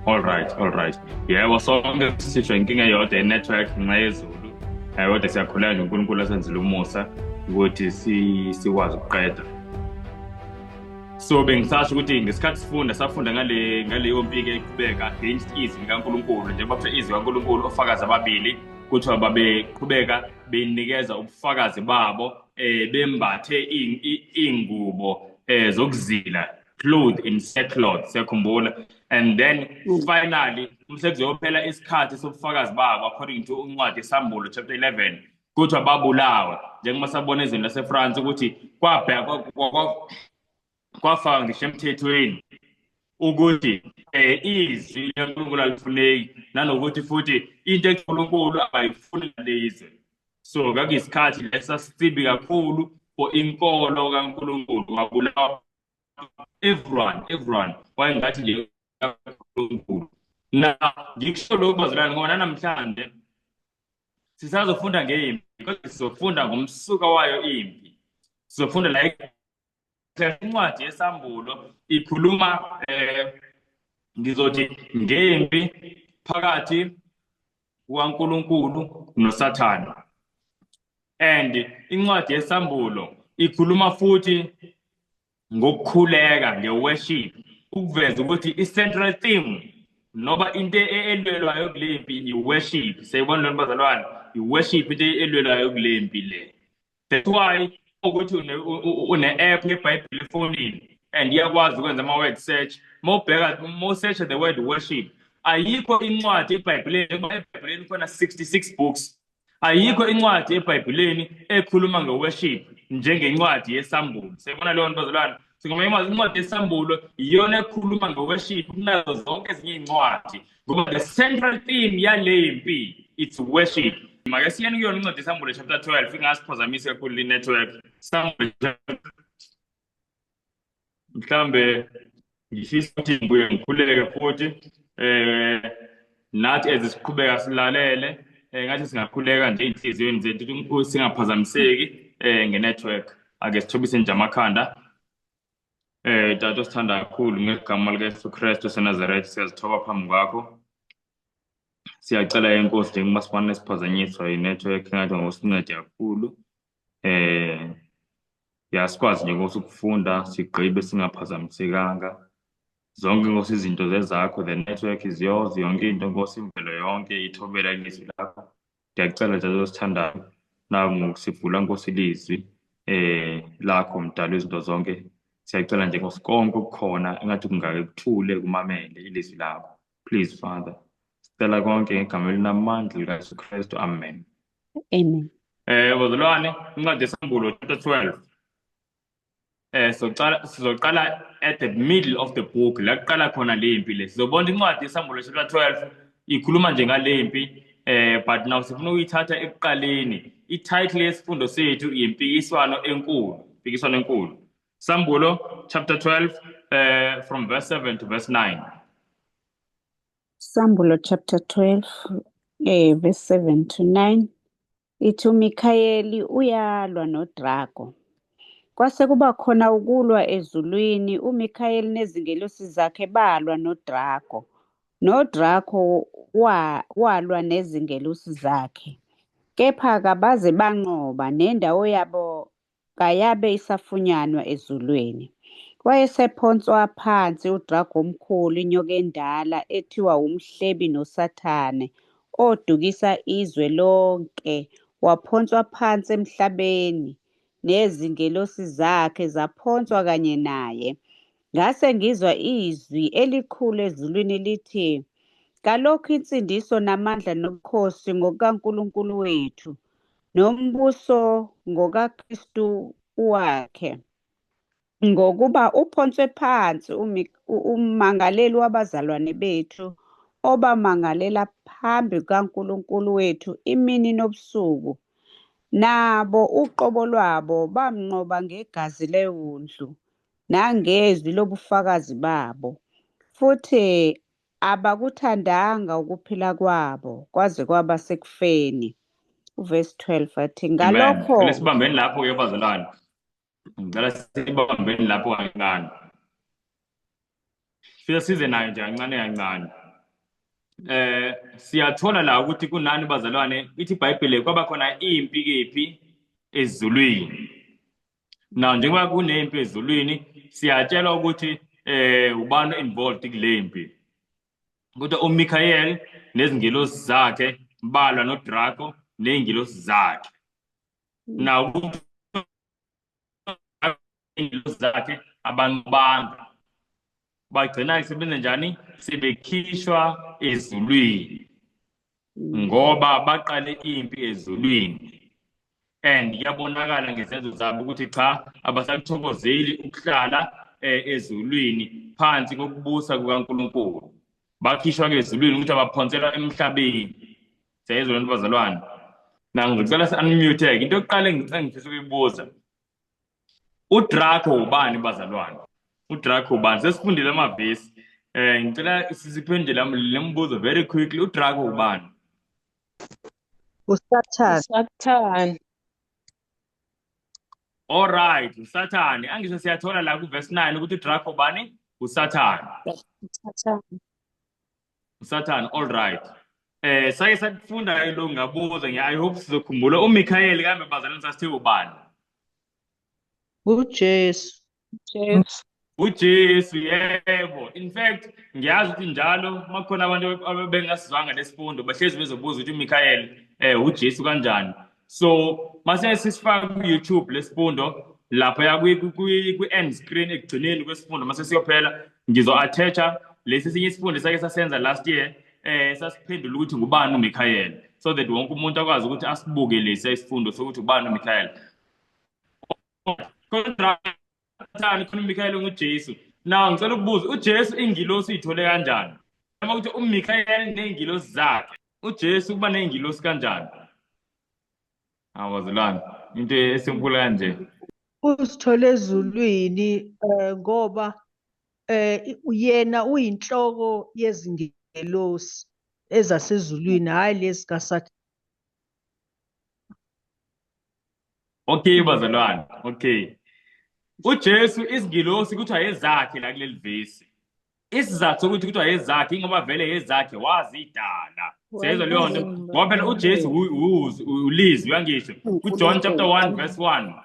All right, all right. Yebo, sonke sisho inkinga eyodwa ye-network ngenxa yezulu. Kodwa siyakhuleka nje uNkulunkulu asenzele umusa ukuthi sikwazi ukuqeda. So bengisasho ukuthi ngesikhathi sifunda, safunda ngaleyo mpiki eqhubeka against izwi likaNkulunkulu, njengoba kuthiwa izwi likaNkulunkulu, ofakazi ababili kuthiwa babeqhubeka benikeza ubufakazi babo, bembathe iy'ngubo zokuzila, clothed in sackcloth, siyakhumbula. And then finally sekuzophela isikhathi sobufakazi babo, according to uncwadi Isambulo chapter 11, kuthiwa babulawa, njengoba sabona ezweni laseFrance ukuthi kwabheka kwafaka ngisho emthethweni ukuthi izwi likaNkulunkulu alifuneki, nanokuthi futhi into eNkulunkulu abayifuni lezwe. So kwakuyisikhathi lesa sibi kakhulu for inkolo kaNkulunkulu, kwabulawa everyone, everyone wayengathi nje kaNkulunkulu. Na ngikusho lokhu, bazalwane, ngoba namhlanje sisazofunda ngempi, kodwa sizofunda ngomsuka wayo impi. Sizofunda la incwadi yeSambulo ikhuluma, ngizothi ngempi phakathi kukaNkulunkulu noSathane. And incwadi yeSambulo ikhuluma futhi ngokukhuleka, nge-worship, ukuveza ukuthi i-central theme noba into elwelwayo kule mpi i-worship. Siyayibona lona, bazalwane, i-worship into elwelwayo kule mpi le. That's why ukuthi une-app yeBhayibheli efonini and iyakwazi ukwenza ama-word search. Mawubheka, mawusearch the word worship, ayikho incwadi eBhayibhelini. EBhayibhelini khona 66 books, ayikho incwadi eBhayibhelini ekhuluma nge-worship njengencwadi yeSambulo. Siyabona leyo nto, bazalwane. Singamanye, incwadi yeSambulo iyona ekhuluma nge-worship kunazo zonke ezinye iy'ncwadi, ngoba the central theme yale mpi, it's worship. Make siyeni kuyona incwadi yeSambulo chapter 12, ingasiphazamisi kakhulu i-network. Sambulo, mhlambe ngifisa ukuthi ngibuye ngikhuleke futhi, nathi as siqhubeka silalele, ngathi singakhuleka nje ey'nhliziyweni zethu, singaphazamiseki nge-network. Ake sithobise nje amakhanda. Tata osithanda kakhulu, ngegama likaYesu Kristu seNazaretha, siyazithoba phambi kwakho. Siyacela, inkosi, njengoba sifane siphazanyiswa i-network, ngathi ngosincede kakhulu. Ya, sikwazi nje, Nkosi, ukufunda sigqibe singaphazamisekanga. Zonke, Nkosi, izinto zezakho, the network is yours, yonke into, Nkosi, imvelo yonke ithobela ilizwi lakho. Ngiyacela njalo osithandayo, naku ngokusivula, Nkosi, ilizwi lakho, mdala izinto zonke. Siyacela nje, Nkosi, konke okukhona engathi kungake kuthule kumamele ilizwi lakho. Please, Father. Sicela konke ngegama elinamandla likaJesu Kristu. Amen. Amen. Bazalwane, incwadi yeSambulo chapter 12. Sizoqala at the middle of the book la kuqala khona le mpi le. Sizobona incwadi yeSambulo chapter 12 ikhuluma nje ngale mpi, but now sifuna ukuyithatha ekuqaleni. I-title yesifundo sethu impikiswano enkulu, impikiswano enkulu. Sambulo chapter 12, from verse 7 to verse 9. Sambulo chapter 12, verse 7 to 9. Ithi uMikhayeli uyalwa noDrago. Kwase kuba khona ukulwa ezulwini, uMikhayeli nezingelosi zakhe balwa noDrago. NoDrago walwa nezingelosi zakhe. Kepha kabaze banqoba, nendawo yabo kayabe isafunyanwa ezulwini. Wayesephonswa phansi udrago omkhulu, inyoka endala ethiwa umhlebi noSathane, odukisa izwe lonke, waphonswa phansi emhlabeni, nezingelosi zakhe zaphonswa kanye naye. Ngase ngizwa izwi elikhulu ezulwini lithi, "Kalokhu insindiso namandla nobukhosi ngokukaNkulunkulu wethu, nombuso ngokaKristu wakhe. Ngokuba uphonswe phansi ummangaleli wabazalwane bethu, obamangalela phambi kukaNkulunkulu wethu imini nobusuku. Nabo uqobo lwabo bamnqoba ngegazi lewundlu nangezwi lobufakazi babo, futhi abakuthandanga ukuphila kwabo kwaze kwaba sekufeni." Uverse 12 athi Amen. ngalokho Cela sibambeni lapho-ke, bazalwane. Ngicela sibambeni lapho kancane. Fika size nayo nje kancane kancane. Siyathola la ukuthi kunani bazalwane, ithi iBhayibheli kwaba khona impi kephi? Ezulwini. Now njengoba kunempi ezulwini, siyatshelwa ukuthi ubani involved kule mpi. Kodwa uMichael nezingelosi zakhe balwa noDraco nezingelosi zakhe. Now ingelosi zakhe abanqobanga, bagcina sebenze njani? Sebekhishwa ezulwini ngoba baqale impi ezulwini, and kuyabonakala ngezenzo zabo ukuthi cha, abasakuthokozeli ukuhlala ezulwini phansi kokubusa kukaNkulunkulu. Bakhishwa ke ezulwini ukuthi abaphonselwa emhlabeni. Siyayizwa lento bazalwane? Na ngicela si-unmute-ke. Into yokuqala engifisa ukuyibuza, uDraco ubani bazalwane? uDraco ubani? Sesifundile amavesi. Ngicela sisiphendule le mbuzo very quickly. uDraco ubani? USathane. USathane. All right, uSathane. Angisho siyathola la ku verse 9 ukuthi uDraco ubani? USathane. USathane. uSathane, all right. Sake sakufunda ke lo, ngabuza ngi I hope sizokhumbula. uMichael kambe bazalwane sasithe ubani? UJesu. Jesu. uJesu, yebo. In fact, ngiyazi ukuthi njalo makukhona abantu abengasizwanga lesifundo bahlezi bezobuza ukuthi uMichael uJesu kanjani. So mase sisifaka ku YouTube lesifundo lapha ya kwi end screen ekugcineni kwesifundo mase siyophela, ngizo attacha lesi sinye isifundo esake sasenza last year, sasiphendula ukuthi ngubani uMichael, so that wonke umuntu akwazi ukuthi asibuke lesi isifundo sokuthi ubani uMichael. Kodwa khona uMichael nguJesu. Now ngicela ukubuza, uJesu ingilosi uyithole kanjani? Noma ukuthi uMichael nezingilosi zakhe, uJesu kuba nezingilosi kanjani? Awazilani into esinkulu kanje. Usithole ezulwini ngoba yena uyinhloko yezingelosi ezasezulwini, hayi lezi kaSathane. Okay bazalwane, okay. uJesu izingilosi kuthiwa ezakhe la kuleli vesi. Isizathu sokuthi kuthiwa ezakhe ingoba vele ezakhe wazidala. Siyezwa leyo nto, ngoba phela uJesu ulizwi, uyangisho kuJohn chapter 1 verse 1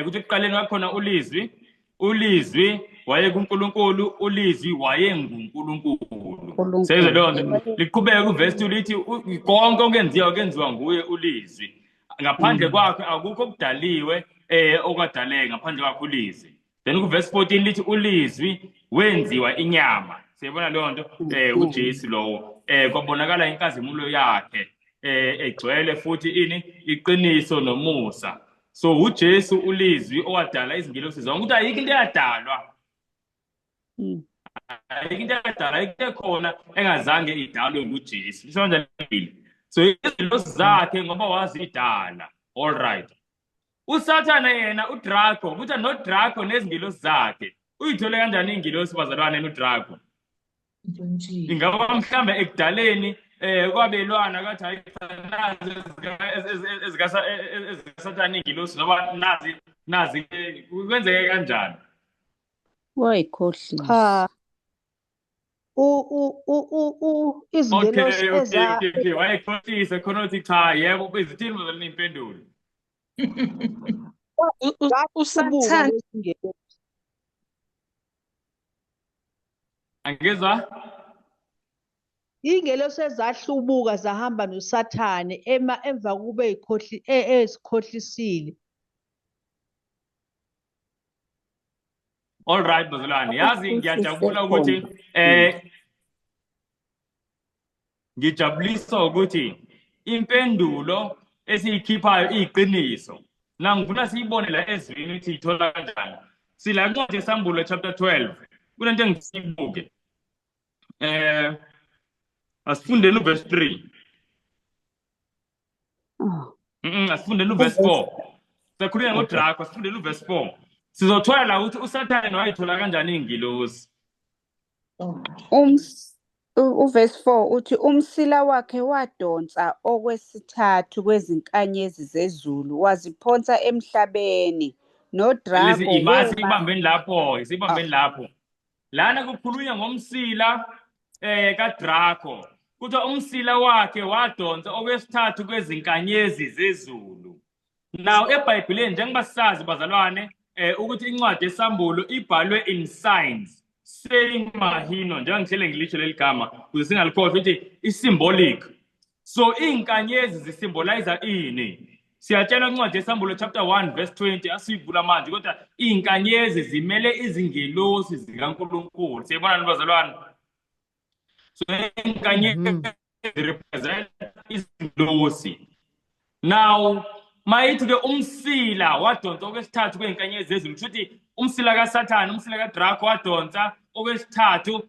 kuthi ekuqaleni kwakhona ulizwi, ulizwi waye kuNkulunkulu, ulizwi wayenguNkulunkulu. Siyezwa leyo nto. Liqhubeke kuverse 2 lithi konke okwenziwa kwenziwa nguye ulizwi, ngaphandle kwakhe akukho okudaliwe okwadaleka ngaphandle kwakhe ulizwi. Then kuverse 14 lithi ulizwi wenziwa inyama. Siyabona leyo nto, uJesu lowo kwabonakala inkazimulo yakhe egcwele futhi ini iqiniso nomusa. So uJesu ulizwi owadala izingelosi zonke, ukuthi ayikho into eyadalwa, ayikho into eyadalwa, ayikho into ekhona engazange idalwe nguJesu. Lisho kanjani? So izingelosi zakhe ngoba wazidala. All right. uSathane yena uDraco, kuthiwa noDraco nezingelosi zakhe. Uyithole kanjani ingelosi bazalwane noDraco? Ingaba mhlambe ekudaleni kwabelwana kathi hayi nazi ezikaSathane ingelosi, noma nazi nazi kwenzeke kanjani? Wayikhohlisa. Cha. Izingelosi eza Okay, wayekhohlisa khona uthi cha, yebo, bezithini bazalwane impendulo? uSathane. Angizwa? Ingelosi ezahlubuka zahamba noSathane emva kube ezikhohlisile. All right bazalwane, yazi ngiyajabula ukuthi ngijabuliswa ukuthi impendulo esiyikhiphayo iyiqiniso. Na ngifuna siyibone la ezwini ukuthi ithola kanjani. Sila incwadi yeSambulo chapter 12. Kunento engisibuke. Asifundeni uverse 3. Asifundeni uverse 4. Sikhuluma ngoDraco, asifundeni uverse 4. Sizothola la ukuthi uSathane wayithola kanjani ingilosi. Uverse 4 uthi umsila wakhe wadonsa okwesithathu kwezinkanyezi zezulu waziphonsa emhlabeni. NoDraco Isibambeni lapho, isibambeni lapho. Lana kukhulunywa ngomsila kaDraco. Kuthiwa umsila wakhe wadonsa okwesithathu kwezinkanyezi zezulu. Now eBhayibhelini njengoba sisazi bazalwane ukuthi incwadi yesambulo ibhalwe in signs, saying mahino, njengoba ngihlele ngilisho leli gama ukuze singalikhohlwa ukuthi i-symbolic. So iy'nkanyezi zisymbolize ini? Siyatshela incwadi yesambulo chapter 1 verse 20, asiyivula manje, kodwa iy'nkanyezi zimele izingelosi zikaNkulunkulu. Siyibona bazalwane? So iy'nkanyezi represent izingelosi. Now mayithi ke umsila wadonsa okwesithathu kwey'nkanyezi zezulu, kusho ukuthi umsila kaSathane, umsila kaDraco wadonsa okwesithathu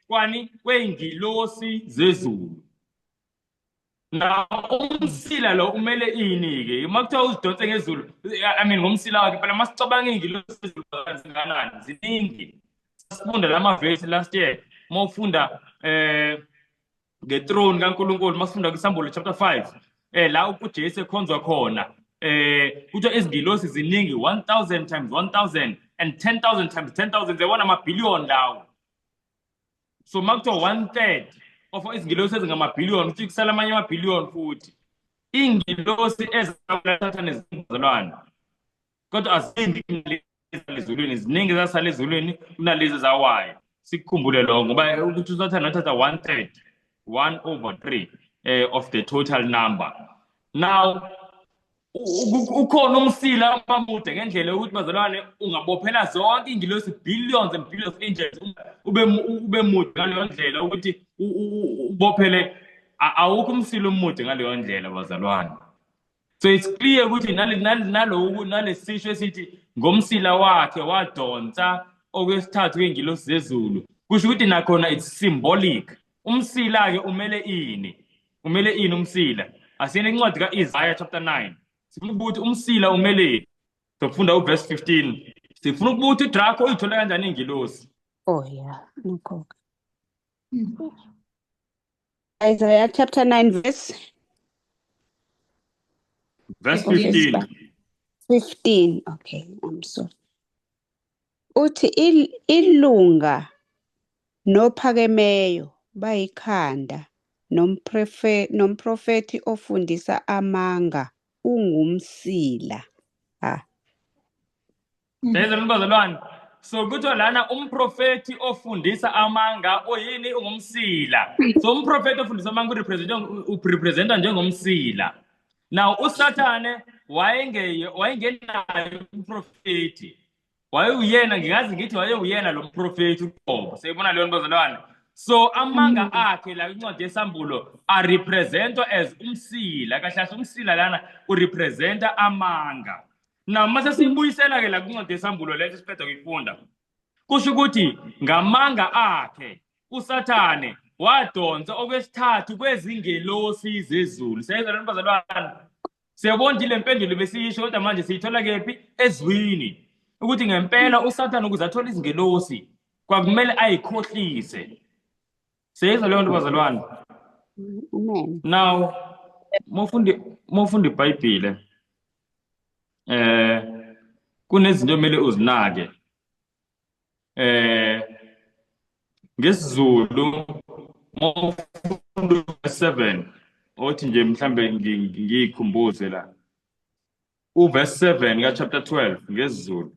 kwani kwey'ngilosi zezulu. Now umsila lo umele ini-ke? Uma kuthiwa uzidonse ngezulu, I mean ngomsila wakhe, phela masicabanga iy'ngilosi zezulu zingakanani? Ziningi. Sifunda lamavesi last year, uma ufunda ngethrone kaNkulunkulu, masifunda kwisambulo chapter 5, la uJesu ekhonzwa khona, kuthiwa izingilosi ziningi, 1000 times 1000 and 10,000 times 10,000, ziyabona amabhiliyoni lawo. So makuthiwa 1/3 of izingilosi ezingamabhiliyoni, kuthi kusala amanye amabhiliyoni futhi. Iy'ngilosi ezathatha nezizalwane, kodwa aziningi kunalezi ezulwini, ziningi ezasala ezulwini kunalezi ezawayo. Sikukhumbule lokho, ngoba ukuthi uSathane wathatha 1/3, 1/3 of the total number. Now ukhona umsila omude ngendlela yokuthi bazalwane ungabophela zonke ingilosi, billions and billions of angels, ube mude ngaleyo ndlela ukuthi ubophele, awukho umsila omude ngaleyo ndlela bazalwane. So it's clear ukuthi naloku nalesisho esithi ngomsila wakhe wadonsa okwesithathu kwey'ngilosi zezulu, kusho ukuthi nakhona it's symbolic. Umsila-ke umele ini? Umele ini umsila? Asiyeni incwadi ka-Isaiah chapter 9. Sifuna ukuthi umsila umele. Sofunda uverse 15. Sifuna ukuthi uDraco uyithola kanjani ingilosi? Oh yeah, nakho. Isaiah chapter 9 verse Verse 15. 15. Okay, I'm sorry. Uthi ilunga nophakemeyo bayikhanda, nomprofethi ofundisa amanga ungumsila. Siyezwa bazalwane. So kuthiwa lana umprofethi ofundisa amanga oyini? Ungumsila. So umprofethi ofundisa amanga urepresenta njengomsila. Now uSathane wayengenayo umprofethi. Wayewuyena, ngingazi ngithi wayewuyena lo mprofethi uqobo. Siyibona leyo nto bazalwane. So amanga akhe la incwadi yesambulo arepresentwa as umsila. Kahle kahle umsila lana urepresenta amanga. Now mase siyibuyisela ke la kwincwadi yesambulo leyo siqeda kuyifunda, kusho ukuthi ngamanga akhe uSathane wadonsa okwesithathu kwezingelosi zezulu. Siyayizwa lento bazalwane? Siyabona nje le mpendulo besiyisho, kodwa manje siyithola kephi? Ezwini. Ukuthi ngempela uSathane ukuze athole izingelosi kwakumele ayikhohlise. Siyayizwa leyo nto bazalwane? Amen. Now mawufunda iBhayibhile, kunezinto okumele uzinake. NgesiZulu mawufunda 7, othi nje mhlambe ngiyikhumbuze la. Uverse 7 ka chapter 12 ngesiZulu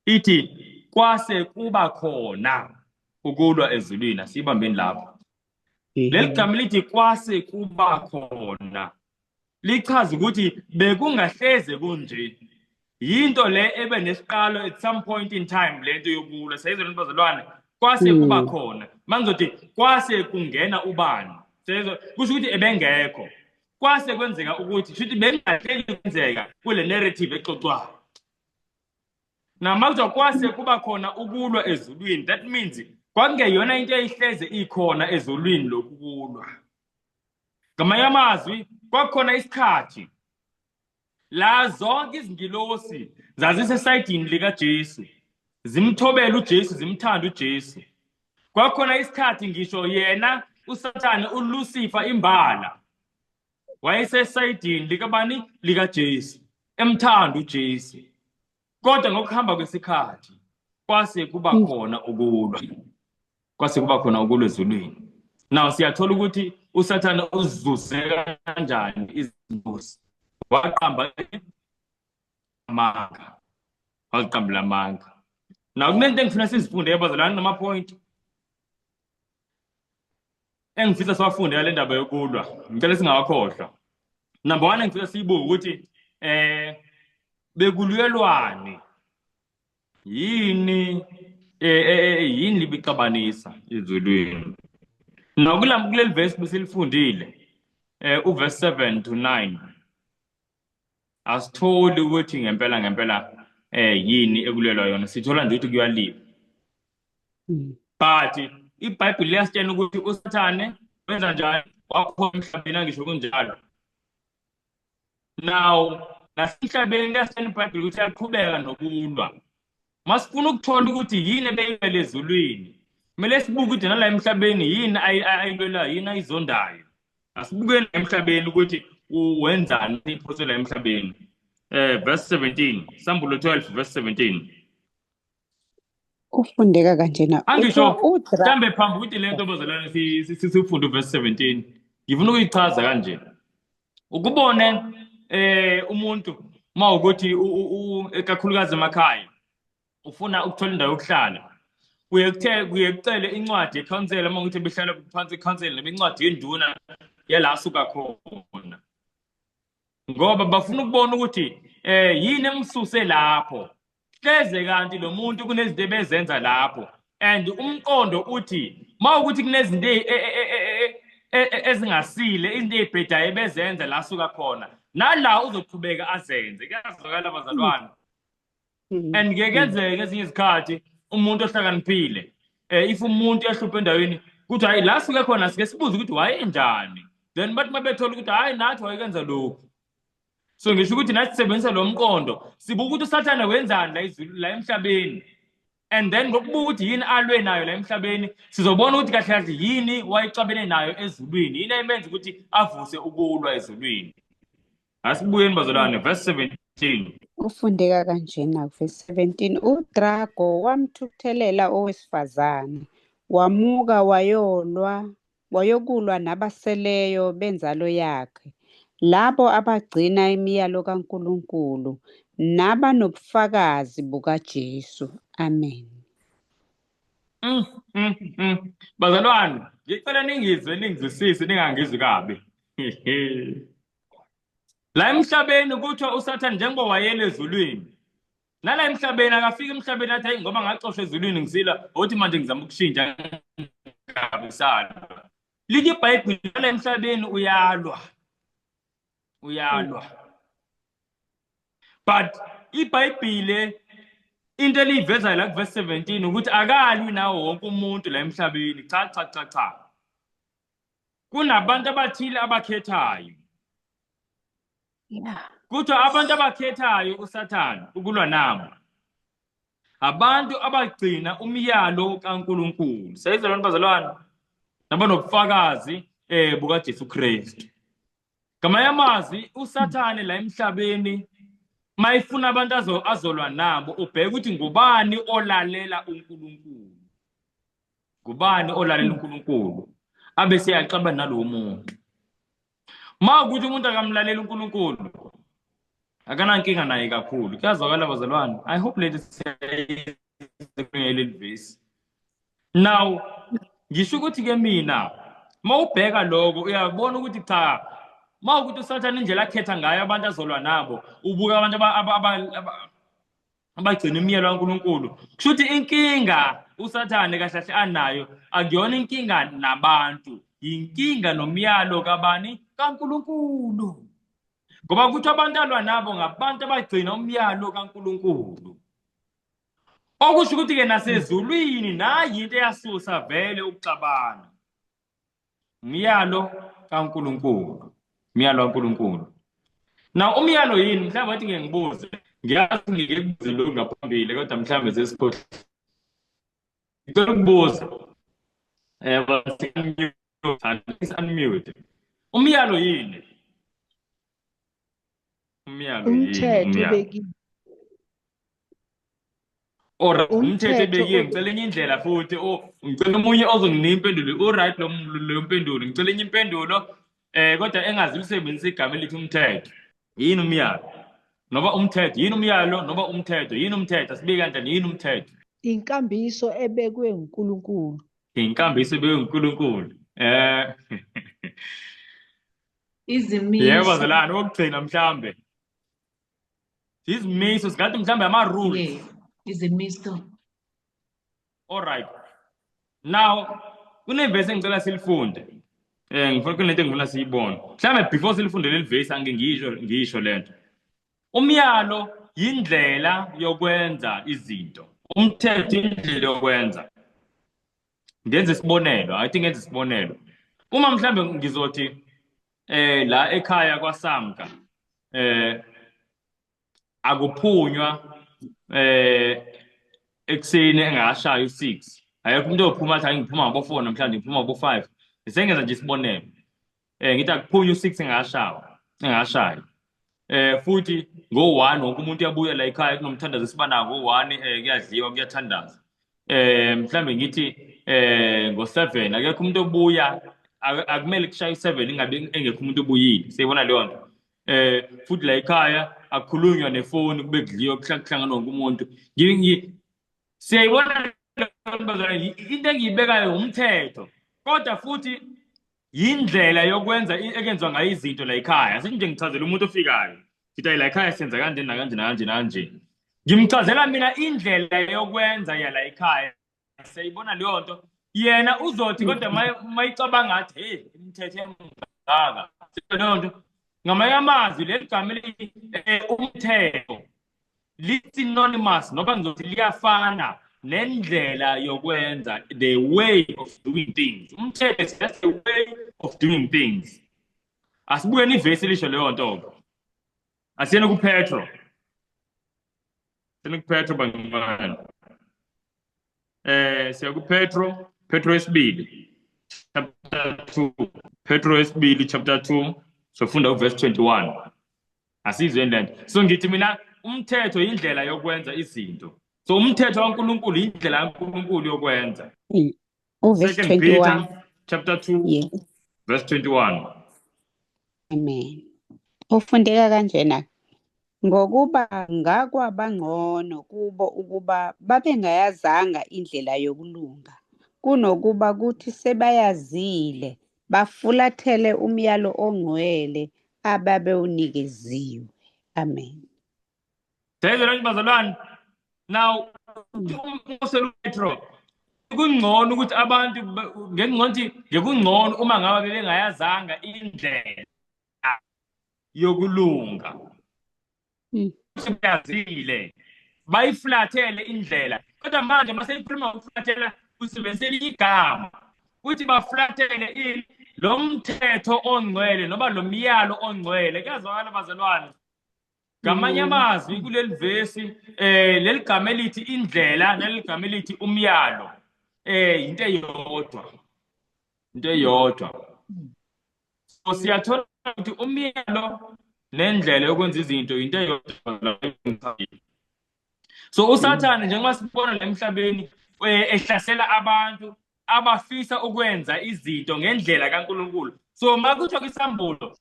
ithi kwase kuba khona ukulwa ezulwini. Asibambeni lapho. Leli gama lithi kwase kuba khona lichaza ukuthi bekungahleze kunje. Yinto le ebe nesiqalo at some point in time, lento yokulwa. Siyayizwa lento bazalwane? Kwase kuba khona. Mangizothi kwase kungena ubani, siyayizwa, kusho ukuthi ebengekho. Kwase kwenzeka ukuthi shuthi bengahleli kwenzeka kule narrative exoxwayo. Nama kuthiwa kwase kuba khona ukulwa ezulwini, that means kwakungeyona into eyihleze ikhona ezulwini lokulwa. Ngamanye amazwi, kwakukhona isikhathi la zonke izingilosi zazisesayidini likaJesu, zimthobela uJesu, zimthanda uJesu. Kwakukhona isikhathi ngisho yena uSathane uLucifer imbala wayesesayidini likabani? LikaJesu, emthanda uJesu. Kodwa ngokuhamba kwesikhathi kwase kuba khona ukulwa, kwase kuba khona ukulwa ezulwini. Now siyathola ukuthi uSathane uzizuze kanjani izingozi. Waqamba amanga. Waziqambela amanga. Now kunento engifuna sizifunde, bazalwane, nama-point engifisa siwafunde ngale ndaba yokulwa. Ngicela singawakhohlwa. Number 1 engifisa siyibuke ukuthi bekulwelwani, yini yini libixabanisa ezulwini. Nakulami kuleli verse besilifundile uverse 7 to 9, asitholi ukuthi ngempela ngempela yini ekulwelwa yona, sithola nje ukuthi kuyaliwa. But iBhayibheli liyasitshela ukuthi uSathane wenza njani, wakhona emhlabeni, angisho kunjalo. Now nasemhlabeni liyasitshela iBhayibheli ukuthi uyaqhubeka nokulwa. Masifuna ukuthola ukuthi yini ebeyilwela ezulwini, kumele sibuke ukuthi nala emhlabeni yini ayilwelayo, yini ayizondayo. Asibukeni emhlabeni ukuthi wenzani iphosela emhlabeni. Verse 17, Sambulo 12 verse 17. Ufundeka kanjena. Angisho mhlambe phambi ukuthi le nto bazalwane sifunde verse 17. Ngifuna ukuyichaza kanje. Ukubone umuntu mawukuthi ekakhulukazi emakhaya ufuna ukuthola indawo yokuhlala, kuye kucele incwadi yekhansela, uma ukuthi behlala phansi ekhansela, noma incwadi yenduna yala asuka khona, ngoba bafuna ukubona ukuthi yini emsuse lapho. Hleze kanti lo muntu kunezinto ebezenza lapho, and umqondo uthi mawukuthi kunezinto ezingasile, izinto ezibhedayo ebezenza la asuka khona, nala uzoqhubeka azenze. Kuyazwakala bazalwane? And ngeke kenzeke ezinye izikhathi umuntu ohlakaniphile, if umuntu ehlupha endaweni kuthi hayi la suke khona, sike sibuze ukuthi wayenjani, then bathi mabethola ukuthi hayi nathi wayekenza lokhu. So ngisho ukuthi nathi sisebenzisa lo mqondo, sibuka ukuthi uSathane wenzani la izulu la emhlabeni, and then ngokubuka ukuthi yini alwe nayo la emhlabeni, sizobona ukuthi kahle kahle yini wayexabene nayo ezulwini, yini ayimenza ukuthi avuse ukulwa ezulwini. Asibuyeni bazalwane, verse 17. Ufundeka kanjena verse 17. UDrago wamthuthelela owesifazane, wamuka wayolwa wayokulwa nabaseleyo benzalo yakhe, labo abagcina imiyalo kaNkulunkulu nabanobufakazi bukaJesu. Amen. Bazalwane, ngicela ningizwe, ningizwisise, ningangizwi kabi. La emhlabeni kuthiwa uSathane njengoba wayele ezulwini, nala emhlabeni akafika emhlabeni athi hayi ngoba ngaxoshwa ezulwini ngisila, uthi manje ngizama ukushintsha ngabisalwa. Lithi iBhayibheli nala emhlabeni uyalwa, uyalwa. But iBhayibhile into eliyivezayo la kuverse 17 ukuthi akalwi nawo wonke umuntu la emhlabeni. Cha cha cha cha, kunabantu abathile abakhethayo. Kuthiwa abantu abakhethayo uSathane ukulwa nabo, abantu abagcina umyalo kaNkulunkulu. Siyayizwa lona bazalwane, nabanobufakazi bukaJesu Kristu. Ngamanye amazwi uSathane la emhlabeni mayifuna abantu azolwa nabo, ubheka ukuthi ngubani olalela uNkulunkulu, ngubani olalela uNkulunkulu, abe seyaxabana nalowo muntu. Ma ukuthi umuntu akamlalela uNkulunkulu, akanankinga naye kakhulu. Kuyazwakala bazalwane? I hope leli leli verse. Now ngisho ukuthi ke mina mawubheka lokho uyabona ukuthi cha, mawukuthi uSathane indlela akhetha ngayo abantu azolwa nabo, ubuka abantu abagcina imiyalo kaNkulunkulu, kusho ukuthi inkinga uSathane kahle kahle anayo akuyona inkinga nabantu, inkinga nomyalo kabani? KaNkulunkulu. Ngoba kuthi abantu alwa nabo ngabantu abagcina umyalo kaNkulunkulu. Okusho ukuthi ke nasezulwini nayi into eyasusa vele ukuxabana. Umyalo kaNkulunkulu. Umyalo kaNkulunkulu. Now umyalo yini? Mhlawumbe wathi ngeke ngibuze. Ngiyazi ngike kubuze lokhu ngaphambili kodwa mhlawumbe sesikhohle. Ngicela ukubuza. Unmute. Umyalo yini? Umyalo yini? Umthetho Umyalo. obekiwe. Or umthetho Umthetho ebekiwe, ngicela enye indlela futhi, oh, ngicela omunye ozonginika impendulo. U-right lo leyo mpendulo, ngicela enye impendulo kodwa engazi igama elithi umthetho. Yini umyalo? Noba umthetho, yini umyalo? Noba umthetho, yini umthetho? Asibike kanjani, yini umthetho? Inkambiso ebekwe uNkulunkulu. Inkambiso ebekwe uNkulunkulu. Izimiso. Yebo bazalwane, okugcina mhlambe. Izimiso singathi mhlambe ama-rules. Yeah, izimiso. All right. Now, kunevesi engicela silifunde. Ngifuna kunento engifuna siyibone. Mhlambe before silifunde leli vesi ange ngisho lento. Umyalo yindlela yokwenza izinto. Umthetho indlela yokwenza. Ngenze isibonelo, I think ngenze isibonelo. Uma mhlambe ngizothi la ekhaya kwaSamka akuphunywa ekuseni engakashayi u6. Ayekho umuntu ophuma athi ngiphuma ngabo 4 namhlanje ngiphuma ngabo 5. Ngisengenza nje isibonelo. Ngithi akuphunywa u6 engakashayi. Futhi ngo1 wonke umuntu uyabuya la ekhaya kunomthandazo esibanako ngo1 kuyadliwa kuyathandaza. Mhlambe ngithi ngo7 akekho umuntu obuya akumele kushaye u7 ingabe engekho umuntu obuyile. Siyibona leyo nto. Futhi la ekhaya akukhulunywa nefoni kube kudliwa kuhlangana wonke umuntu. Siyayibona into engiyibekayo umthetho, kodwa futhi yindlela yokwenza ekwenziwa ngayo izinto la ekhaya. Asithi nje ngichazela umuntu ofikayo, ngithi la ekhaya senza kanje nakanje nakanje nakanje. Ngimchazela mina indlela yokwenza yala ekhaya. Siyayibona leyo nto. Yena uzothi kodwa mayicabanga athi hey imithetho emngaka. Leyo nto. Ngamanye amazwi leli gama umthetho li-synonymous noba ngizothi liyafana nendlela yokwenza, the way of doing things. Umthetho is just a way of doing things. Asibukeni ivesi lisho leyo nto. Asiyeni kuPetro. Asiyeni kuPetro bangani. Siya kuPetro, Petro wesibili chapter 2. Petro wesibili chapter 2 sofunda uverse 21. Asizwe lento. So ngithi mina umthetho indlela yokwenza izinto. So umthetho kaNkulunkulu indlela kaNkulunkulu yokwenza. Uverse Second 21. Peter chapter 2 Yeah. verse 21. Amen. Ufundeka kanjena. Ngokuba ngakwabangcono kubo ukuba babengayazanga indlela yokulunga, kunokuba kuthi sebayazile bafulathele umyalo ongcwele ababewunikeziwe. Amen. Siyayizwa bazalwane. Now uMpostoli Petro kungcono ukuthi abantu ngengcono ngekungcono uma ngabe bebengayazanga indlela yokulunga. Sebeyazile bayiflathele indlela, kodwa manje maseyikhuluma ngokuflathela usebenzisela igama uthi baflathele lo mthetho ongcwele noma lo myalo ongcwele. Kuyazwakala bazalwane. Ngamanye amazwi kuleli vesi leli gama elithi indlela naleli gama elithi umyalo into eyodwa, into eyodwa. So siyathola ukuthi umyalo nendlela yokwenza izinto into eyodwa. So uSathane njengoba sibona la emhlabeni ehlasela abantu abafisa ukwenza izinto ngendlela kaNkulunkulu. So makuthiwa kwisambulo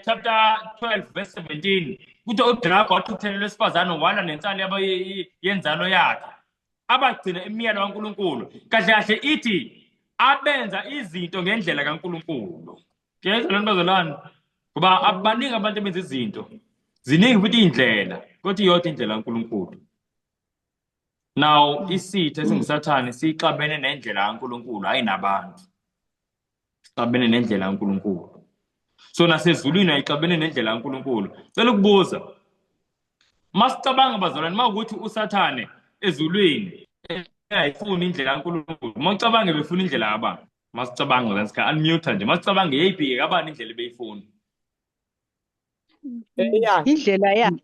chapter 12 verse 17 kuthiwa uDrago wathukuthelelwa wesifazane walwa nensali yenzalo yakhe abagcina imiyalo kaNkulunkulu. Kahle kahle ithi abenza izinto ngendlela kaNkulunkulu. Kuyezwa lento bazalwane, ngoba abaningi abantu abenza izinto, ziningi futhi iy'ndlela, kodwa iyodwa indlela kaNkulunkulu. Now isitha esinguSathane sixabene nendlela kaNkulunkulu, hayi nabantu. Sixabene nendlela kaNkulunkulu. So nasezulwini ayixabene nendlela kaNkulunkulu. Cela ukubuza, masicabanga bazalwane, mawukuthi uSathane ezulwini ayifuni indlela kaNkulunkulu, mawucabange befuna indlela kabani? Masicabanga la sika unmute nje, masicabanga yeyiphi kabani indlela ebeyifuna? Eyakhe. Indlela yakhe.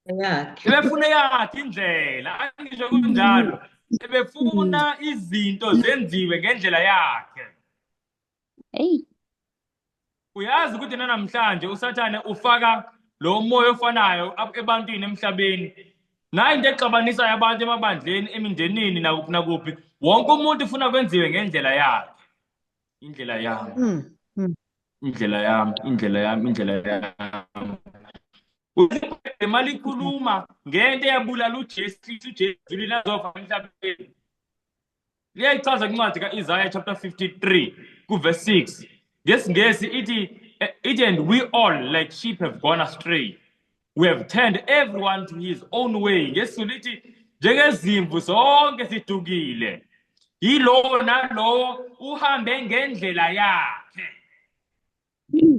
Yakhe. Ebefuna yakhe indlela, angisho kunjalo. Ebefuna izinto zenziwe ngendlela yakhe. Hey. Uyazi ukuthi namhlanje uSathane ufaka lo moya ofanayo ebantwini emhlabeni. Nayi into exabanisayo abantu emabandleni, emindenini, nakuphi nakuphi. Wonke umuntu ufuna kwenziwe ngendlela yakhe. Indlela yami. Indlela yami, indlela yami, indlela yami. Imali ikhuluma ngento eyabulala uJesu, uJesu ezulwini azofa emhlabeni. Liyayichaza kwincwadi ka-Isaiah chapter 53 kuverse 6. NgesiNgesi ithi and we all like sheep have gone astray. We have turned everyone to his own way. NgesiZulu ithi njengezimvu sonke sidukile. Yilowo nalowo uhambe ngendlela yakhe.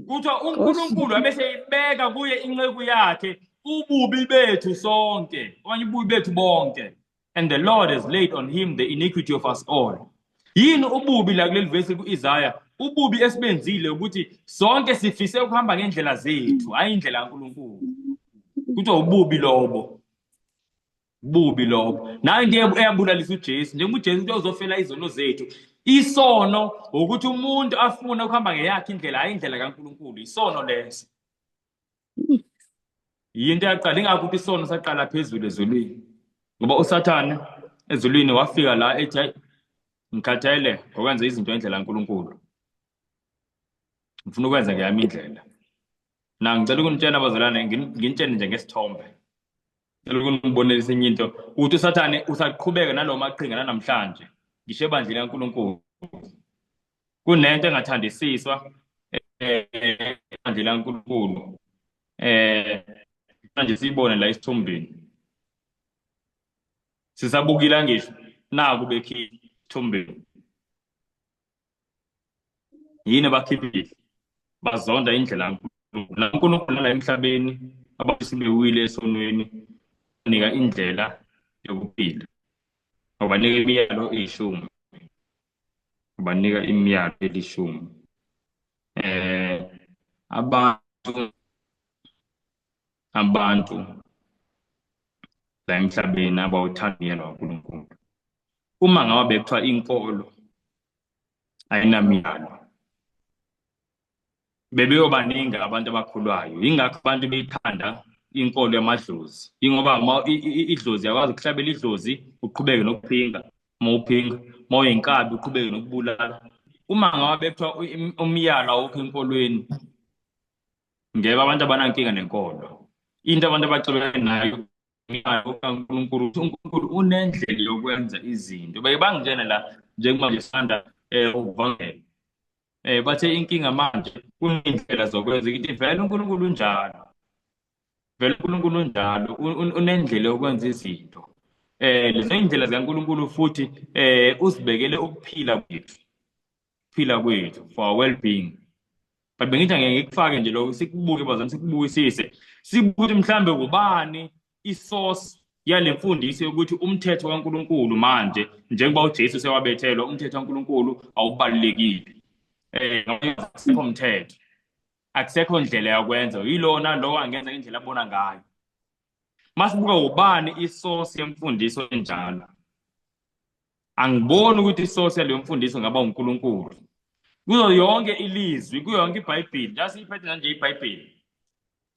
Kuthiwa uNkulunkulu abeseyibeka kuye inceku yakhe ububi bethu sonke, okanye ububi bethu bonke. And the Lord has laid on him the iniquity of us all. Yini ububi la kuleli vesi ku-Isaya? Ububi esibenzile ukuthi sonke sifise ukuhamba ngendlela zethu, hayi indlela kaNkulunkulu. Kuthiwa ububi lobo. Bubi lobo. Nayo into eyabulalisa uJesu, njengoba uJesu into uzofela izono zethu. Isono ukuthi umuntu afune ukuhamba ngeyakhe indlela, hayi indlela kaNkulunkulu. Isono leso. Yinto eyaqala, ingakho ukuthi isono saqala phezulu ezulwini. Ngoba uSathane ezulwini wafika la ethi hayi ngikhathele ngokwenza izinto ngendlela kaNkulunkulu. Ngifuna ukwenza ngeyami indlela. Na ngicela ukunitshela bazalwane, nginitshele nje ngesithombe. Ngicela ukunibonelisa enye into ukuthi uSathane usaqhubeka nalowo maqhinga nanamhlanje ngisho ebandleni kaNkulunkulu. Kunento engathandisiswa ebandleni kaNkulunkulu. Manje siyibone la isithombeni. Sisabukile ngisho naku bekhipha isithombeni. Yini abakhiphile? Bazonda indlela kaNkulunkulu. La uNkulunkulu la emhlabeni abantu sebewile esonweni, nika indlela yokuphila. Wabanika imiyalo eyishumi. Wabanika imiyalo elishumi. Abantu la emhlabeni abawuthanda umyalo kaNkulunkulu. Uma ngabe bekuthiwa inkolo ayinamiyalo, bebeyobaningi abantu abakhulwayo. Yingakho abantu beyithanda inkolo yamadlozi, ingoba idlozi yakwazi ukuhlabela idlozi uqhubeke nokuphinga, uma uphinga, uma uyinkabi uqhubeke nokubulala. Uma ngabe bekuthiwa umyalo awukho enkolweni, ngeke abantu abanankinga nenkolo. Into abantu abacebene nayo kaNkulunkulu, uNkulunkulu unendlela yokwenza izinto. Bake bangitshena la njengoba sanda ukuvangela. Bathe inkinga manje kunendlela zokwenza ukuthi vele uNkulunkulu unjalo. Vele uNkulunkulu unjalo, unendlela yokwenza izinto. Lezo indlela zikaNkulunkulu futhi uzibekele ukuphila kwethu. Ukuphila kwethu for our well-being. But bengithi angeke ngikufake nje lokho, sikubuke bazalwane, sikubukisise. Sibuke ukuthi mhlambe ubani isource yale mfundiso yokuthi umthetho kaNkulunkulu manje njengoba uJesu sewabethelwa, umthetho kaNkulunkulu awubalulekile. Akusekho mthetho, akusekho ndlela yakwenza, yilona lo angenza indlela abona ngayo. Masibuka ubani isource yemfundiso enjalo, angiboni ukuthi isource yaleyo mfundiso ngaba uNkulunkulu. Kuzo yonke ilizwi, kuyo yonke iBhayibheli, just iphethe nje iBhayibheli,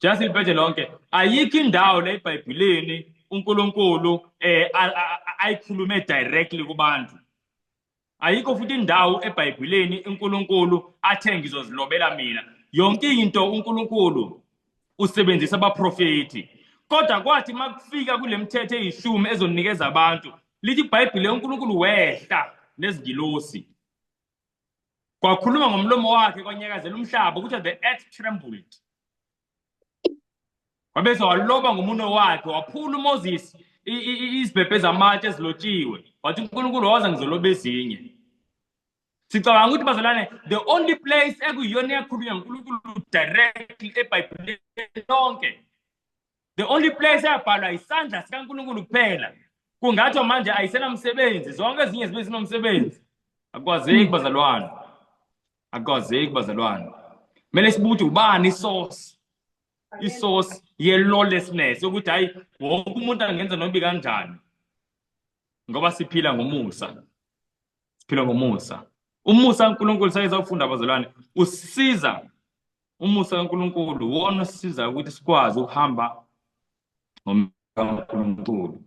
just iliphethe lonke, ayikho indawo la eBhayibhelini uNkulunkulu ayikhulume directly kubantu. Ayikho futhi indawo eBhayibhelini uNkulunkulu athe ngizozilobela mina. Yonke into uNkulunkulu usebenzisa abaprofeti. Kodwa kwathi makufika kule mithetho eyishumi ezonikeza abantu, lithi iBhayibheli uNkulunkulu wehla nezingilosi. Kwakhuluma ngomlomo wakhe kwanyakazela umhlaba, kuthiwa the earth trembled. Wabese waloba ngomunwe wakhe, waphula uMoses izibhebhe zamatshe ezilotshiwe. Wathi uNkulunkulu waza ngizoloba ezinye. Sicabanga ukuthi bazalwane, the only place ekuyiyona eyakhulunywa nguNkulunkulu directly eBhayibhelini lonke, the only place eyabhalwa isandla sikaNkulunkulu kuphela, kungathiwa manje ayisenamsebenzi, zonke ezinye zibe zinomsebenzi. Akwazeki bazalwane, akwazeki bazalwane. Kumele sibuke ukuthi ubani isource, isource ye-lawlessness, yokuthi hayi wonke umuntu angenza noma kanjani, ngoba siphila ngomusa, siphila ngomusa. Umusa kaNkulunkulu sake sawufunda bazalwane, usisiza umusa kaNkulunkulu wona usisiza ukuthi sikwazi ukuhamba kaNkulunkulu.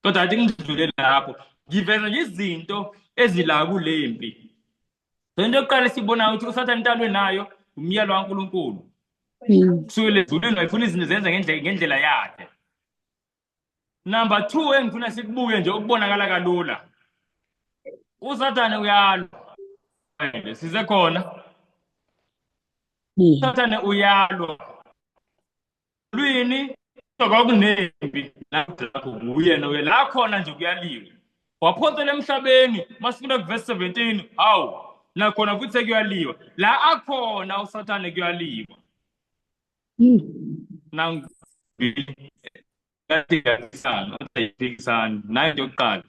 Kodwa athi ngidlule lapho, ngiveza nje izinto ezila kule mpi. So into yokuqala esibonayo ukuthi uSathane into alwe nayo umyalo kaNkulunkulu. Kusukela ezulwini wayefuna izinto zenze ngendlela yakhe. Number 2 engifuna sikubuke nje okubonakala kalula. USathane uyalwa. Size khona. USathane uyalwa. Lwini kwakunempi lapho nguyena uye la khona nje kuyaliwa. Waphonsela emhlabeni masifunda kuverse 17, hawu nakhona futhi sekuyaliwa. La akhona uSathane kuyaliwa. Nangu nayo into yokuqala.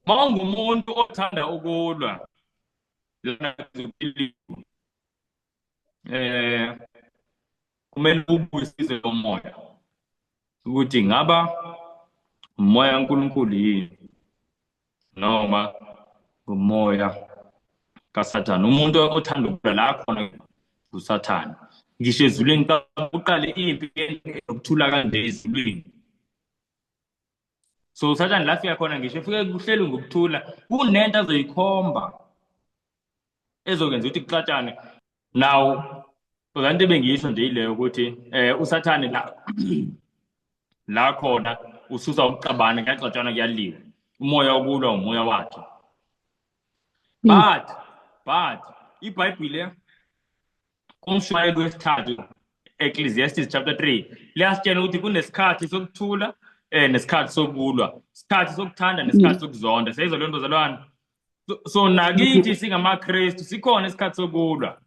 Mawungumuntu othanda ukulwa lana kumele ubuyisise umoya ukuthi ngaba umoya kaNkulunkulu yini noma umoya kaSathane. Umuntu othanda ukulwa la khona uSathane. Ngisho ezulwini uqale impi yokuthula kanje ezulwini. So uSathane la fika khona ngisho efike kuhleli ngokuthula kunento azoyikhomba ezokwenza ukuthi kuxatshane. Now into ebengiyisho nje ileyo ukuthi uSathane la khona ususa ukuxabana, kuyaxatshana, kuyaliwa. Umoya wokulwa umoya wakhe. But iBhayibhile kumshumayeli wesithathu Ecclesiastes chapter 3 liyasitshela ukuthi kunesikhathi sokuthula nesikhathi sokulwa, isikhathi sokuthanda nesikhathi sokuzonda. Siyayizwa leyo nto bazalwane? So nakithi singamaKristu sikhona isikhathi sokulwa.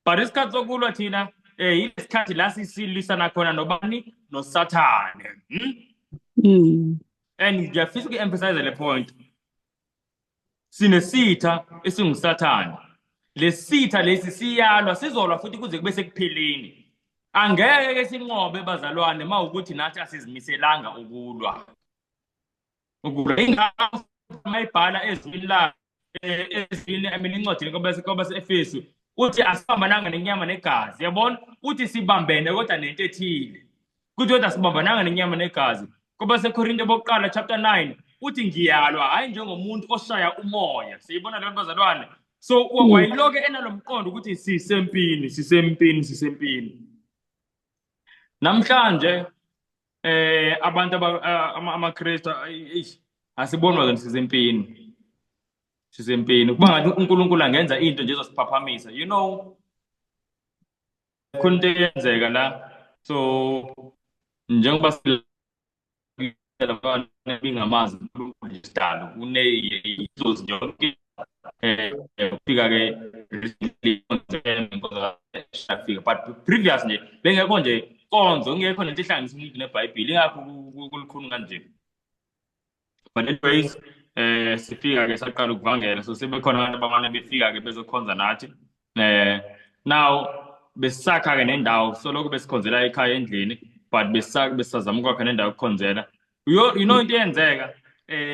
But isikhathi sokulwa thina yilesikhathi la sisilwisana khona nobani? NoSathane. And ngiyafisa uku-emphasize le point. Sinesitha esinguSathane. Lesitha lesi siyalwa, sizolwa futhi kuze kube sekupheleni. Angeke ke sinqobe bazalwane mawukuthi nathi asizimiselanga ukulwa. Ukulwa ingakho mayibhala ezwini lakhe, ezwini, I mean incwadini kwabase-Efesu, uthi asibambananga nenyama negazi. Yabona? Uthi sibambene kodwa nento ethile. Kuthi kodwa sibambananga nenyama negazi. KwabaseKorinte bokuqala chapter 9 uthi ngiyalwa hayi njengomuntu oshaya umoya. Siyibona leyo bazalwane. So wayiloke enalomqondo ukuthi sisempini, sisempini, sisempini. Namhlanje abantu amaKristu asibonwa ke sisempini. Sisempini. Kuba ngathi uNkulunkulu angenza into nje ezosiphaphamisa. You know, khona into eyenzeka la. So njengoba bingamazi uNkulunkulu isidalo kuneyidlozi nje yonke ufika ke inkonzo but previous nje bengekho nje konzo ingekho nento ehlanganisa umuntu neBhayibheli, ingakho kulukhuni kanje. But anyways sifika ke saqala ukuvangela, so sebekhona abantu abamane befika ke bezokhonza nathi. Now besakha ke nendawo, soloko besikhonzela ekhaya endlini, but besazama ukwakha nendawo yokukhonzela. You know into eyenzeka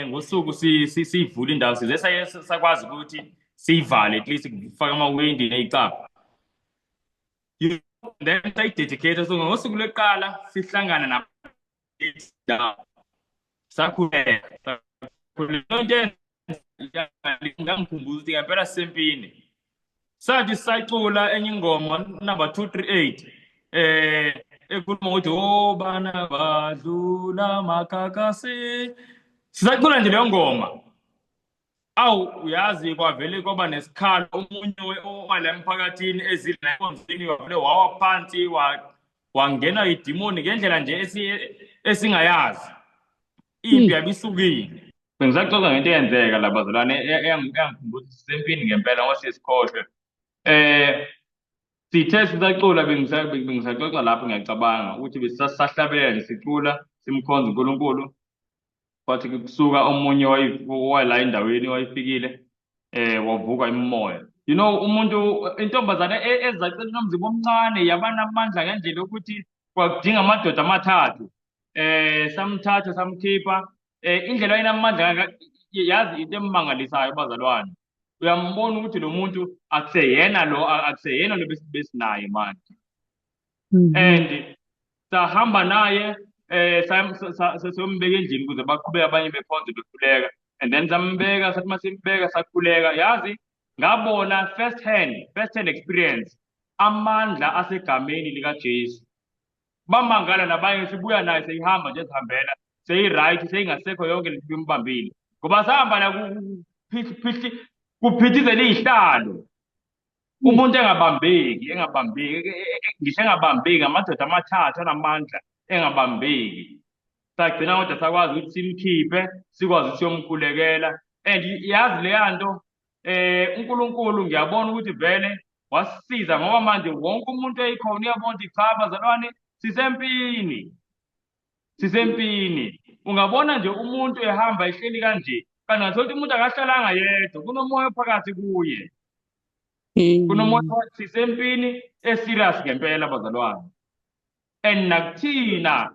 ngosuku siyivula indawo size sakwazi ukuthi siyivale, at least kufaka amawindi nezicabha. Then sayidedicate. So ngosuku lweqala sihlangana nabantu sakhuleka. Into ngangikhumbuza ukuthi ngempela sisempini. Sathi sisacula enye ingoma number 238 ekhuluma ukuthi obana badlula makakasi. Sisacula nje leyo ngoma. Awu uyazi kwavele kwaba nesikhalo, omunye owala emphakathini ezila enkonzweni wavele wawa phansi wangena idimoni ngendlela nje esingayazi. Impi yabisukile. Bengisaxoxa ngento eyenzeka la bazalwane eyangikhumbuza sisempini ngempela ngoba siyesikhohlwe. Sithe sisacula bengisaxoxa lapho ngiyacabanga ukuthi besisahlabela nje sicula simkhonza uNkulunkulu. Kwathi kusuka omunye wala endaweni wayefikile wavuka imimoya. You know umuntu intombazane ezacela nomzimba omncane yabanamandla ngendlela yokuthi kwakudinga amadoda amathathu. Samthatha samkhipha. Indlela ayinamandla yazi into emangalisayo bazalwane. Uyambona ukuthi lo muntu akuseyena lo, akuseyena lo besinaye manje. And sahamba naye Sayombeka endlini ukuze baqhubeke abanye bekhonze bekhuleka, and then sambeka, sathi masimbeka sakhuleka. Yazi ngabona first hand experience amandla asegameni likaJesu. Bamangala nabanye, sibuya naye seyihamba nje, sihambela seyi-right, seyingasekho yonke lento ibimbambile, ngoba sahamba la kuphithizela iy'hlalo, umuntu engabambeki, engabambeki, ngisho engabambeki, amadoda amathathu anamandla engabambeki. Sagcina kodwa sakwazi ukuthi simkhiphe, sikwazi ukuthi siyomkhulekela. And yazi leya nto, uNkulunkulu ngiyabona ukuthi vele wasisiza, ngoba manje wonke umuntu eyikhona uyabona ukuthi cha bazalwane, sisempini, sisempini. Ungabona nje umuntu ehamba ehleli kanje, kanti ngathola ukuthi umuntu akahlalanga yedwa, kunomoya phakathi kuye, kunomoya. Sisempini e-serious ngempela bazalwane, and nakuthina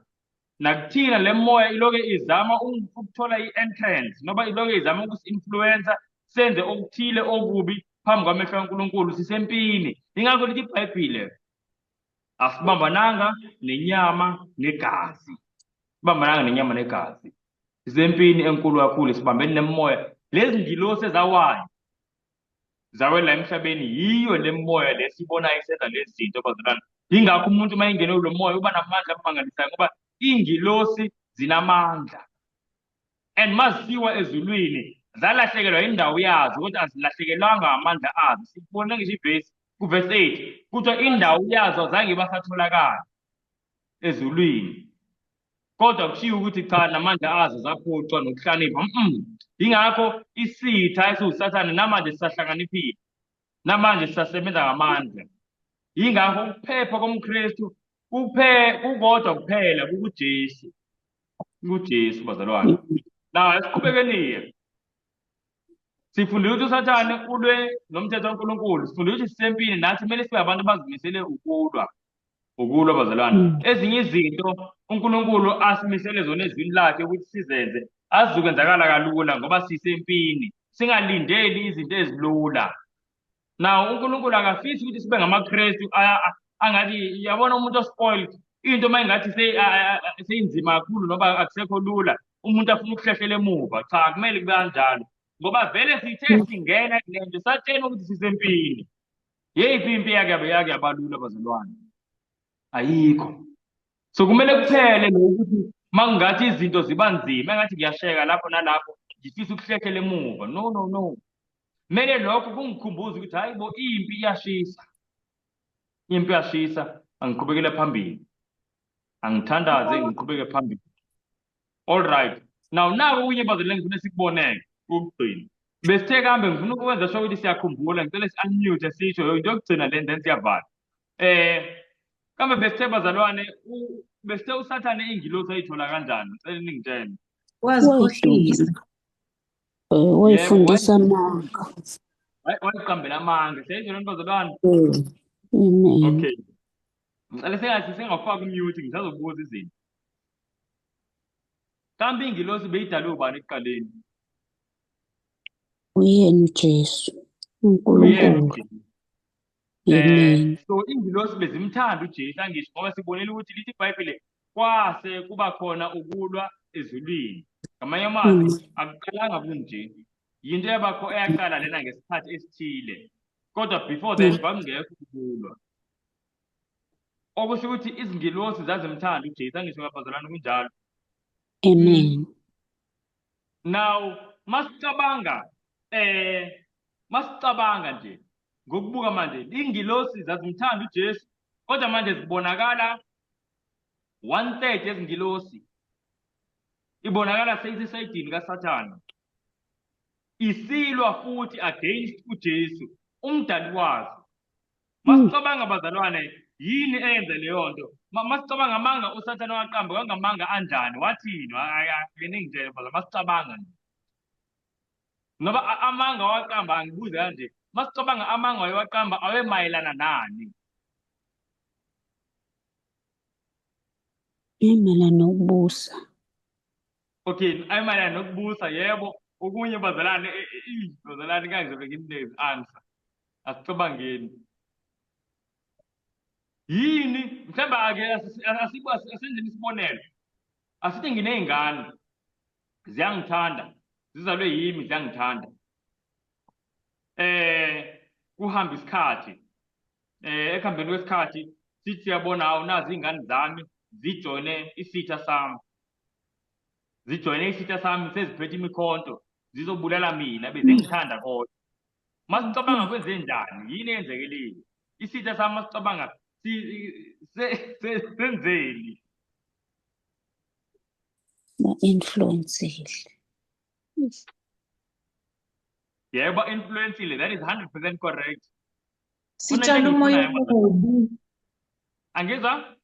le moya iloke izama ukuthola i-entrance, noma iloke izama ukusi-influencer senze okuthile okubi phambi kwamehlo kaNkulunkulu. Sisempini, ingakho lithi iBhayibhile asibambananga nenyama negazi, sibambananga nenyama negazi. Sisempini enkulu kakhulu, sibambene nemoya. Lezi ngilosi ezawayo zawela emhlabeni, yiyo le moya lesibonayo isenza lezi zinto bazalwane. Yingakho umuntu uma engene kulo moya uba namandla amangalisayo, ngoba iy'ngilosi zinamandla, and mazisiwa ezulwini zalahlekelwa indawo yazo, kodwa azilahlekelwanga amandla azo. Sibona ngisho ivesi, kuvesi 8 kuthiwa indawo yazo azange basatholakala ezulwini, kodwa kushiwo ukuthi cha, namandla azo zaphucwa nokuhlakanipha. Yingakho isitha esiwusathane namanje sisahlakaniphile, namanje sisasebenza ngamandla. Yingakho ukuphepha komKristu kukodwa kuphela, kukuJesu, kuJesu bazalwane. Na esiqhubekeni, sifundile ukuthi uSathane ulwe nomthetho kaNkulunkulu. Sifundile ukuthi sisempini, nathi kumele sibe abantu abazimisele ukulwa bazalwane. Ezinye izinto uNkulunkulu asimisele zona ezwini lakhe ukuthi sizenze azizukwenzakala kalula, ngoba sisempini. Singalindeli izinto ezilula. Now uNkulunkulu akafisi ukuthi sibe ngamaKristu angathi, yabona, umuntu o-spoiled, into uma ingathi seyinzima kakhulu noma akusekho lula, umuntu afuna ukuhlehlela emuva. Cha, kumele kube kanjalo, ngoba vele sithe singena kule nto satshena ukuthi sisempini. Yeyiphi impi yake yabalula bazalwane? Ayikho. So kumele kuphele lokuthi uma kungathi izinto ziba nzima, engathi ngiyasheka lapho nalapho, ngifisa ukuhlehlela emuva. No, no, no, kumele lokho kungikhumbuze ukuthi hayi bo, impi iyashisa, impi iyashisa, angiqhubekele phambili, angithandaze, ngiqhubeke phambili. All right, now naku okunye bazalwane ngifuna sikuboneke kokugcina. Besithe kambe ngifuna ukwenza sure ukuthi siyakhumbula, ngicela si-unmute sisho into yokugcina le, then siyavala. Kambe besithe bazalwane, besithe uSathane ingilosi ayithola kanjani? Ngicela ningitshele. Wazikhohlisa. Wayifundisa amanga. Wayiqambela amanga. Siyayizwa lento bazalwane? Amen. Okay, ngicela sengathi sengafaka u-mute, ngisazobuza izinto. Kambe ingilosi beyidalwe ubani ekuqaleni? Uyena uJesu, Uyena uNkulunkulu. uJesu. Amen. So ingilosi bezimthanda uJesu, angisho, ngoba sibonile ukuthi lithi iBhayibheli kwase kuba khona ukulwa ezulwini. Ngamanye amazwi, akuqalanga kunje, yinto yabakho eyaqala lena ngesikhathi esithile, kodwa before that kwakungekho ukulwa. Okusho ukuthi izingilosi zazimthanda uJesu, angisho ngabazalwane, kunjalo? Amen. Now masicabanga nje ngokubuka manje, ingilosi zazimthanda uJesu, kodwa manje zibonakala 1/3 yezingilosi ibonakala seyisesayidini kaSathane, isilwa futhi against uJesu umdali wazo. Masicabanga bazalwane, yini eyenze leyo nto? Masicabanga amanga uSathane waqamba, kwangamanga anjani? Wathini? Ake ningitshele bazalwane, masicabanga nje ngoba amanga waqamba, angibuze kanje, masicabanga amanga wayewaqamba awemayelana nani? Imayelana nokubusa. Okay, ayimayelana nokubusa, yebo. Okunye bazalwane, bazalwane, kangizobe nginikeze answer. Asicabangeni. Yini mhlawumbe, ake asenzeni isibonelo. Asithi nginey'ngane ziyangithanda, zizalwe yimi ziyangithanda. Kuhamba isikhathi, ekuhambeni kwesikhathi sithi siyabona hawu nazi iy'ngane zami zijoyine isitha sami. Zijoyine isitha sami seziphethe imikhonto zizobulala mina bezingithanda kodwa. Masicabanga kwenze njani? Yini eyenzekelile? Isitha sami masicabanga senzeni? Ba-influence-ile. Yebo, ba-influence-ile. That is 100% correct. Sitshala umoya omubi. Angizwa?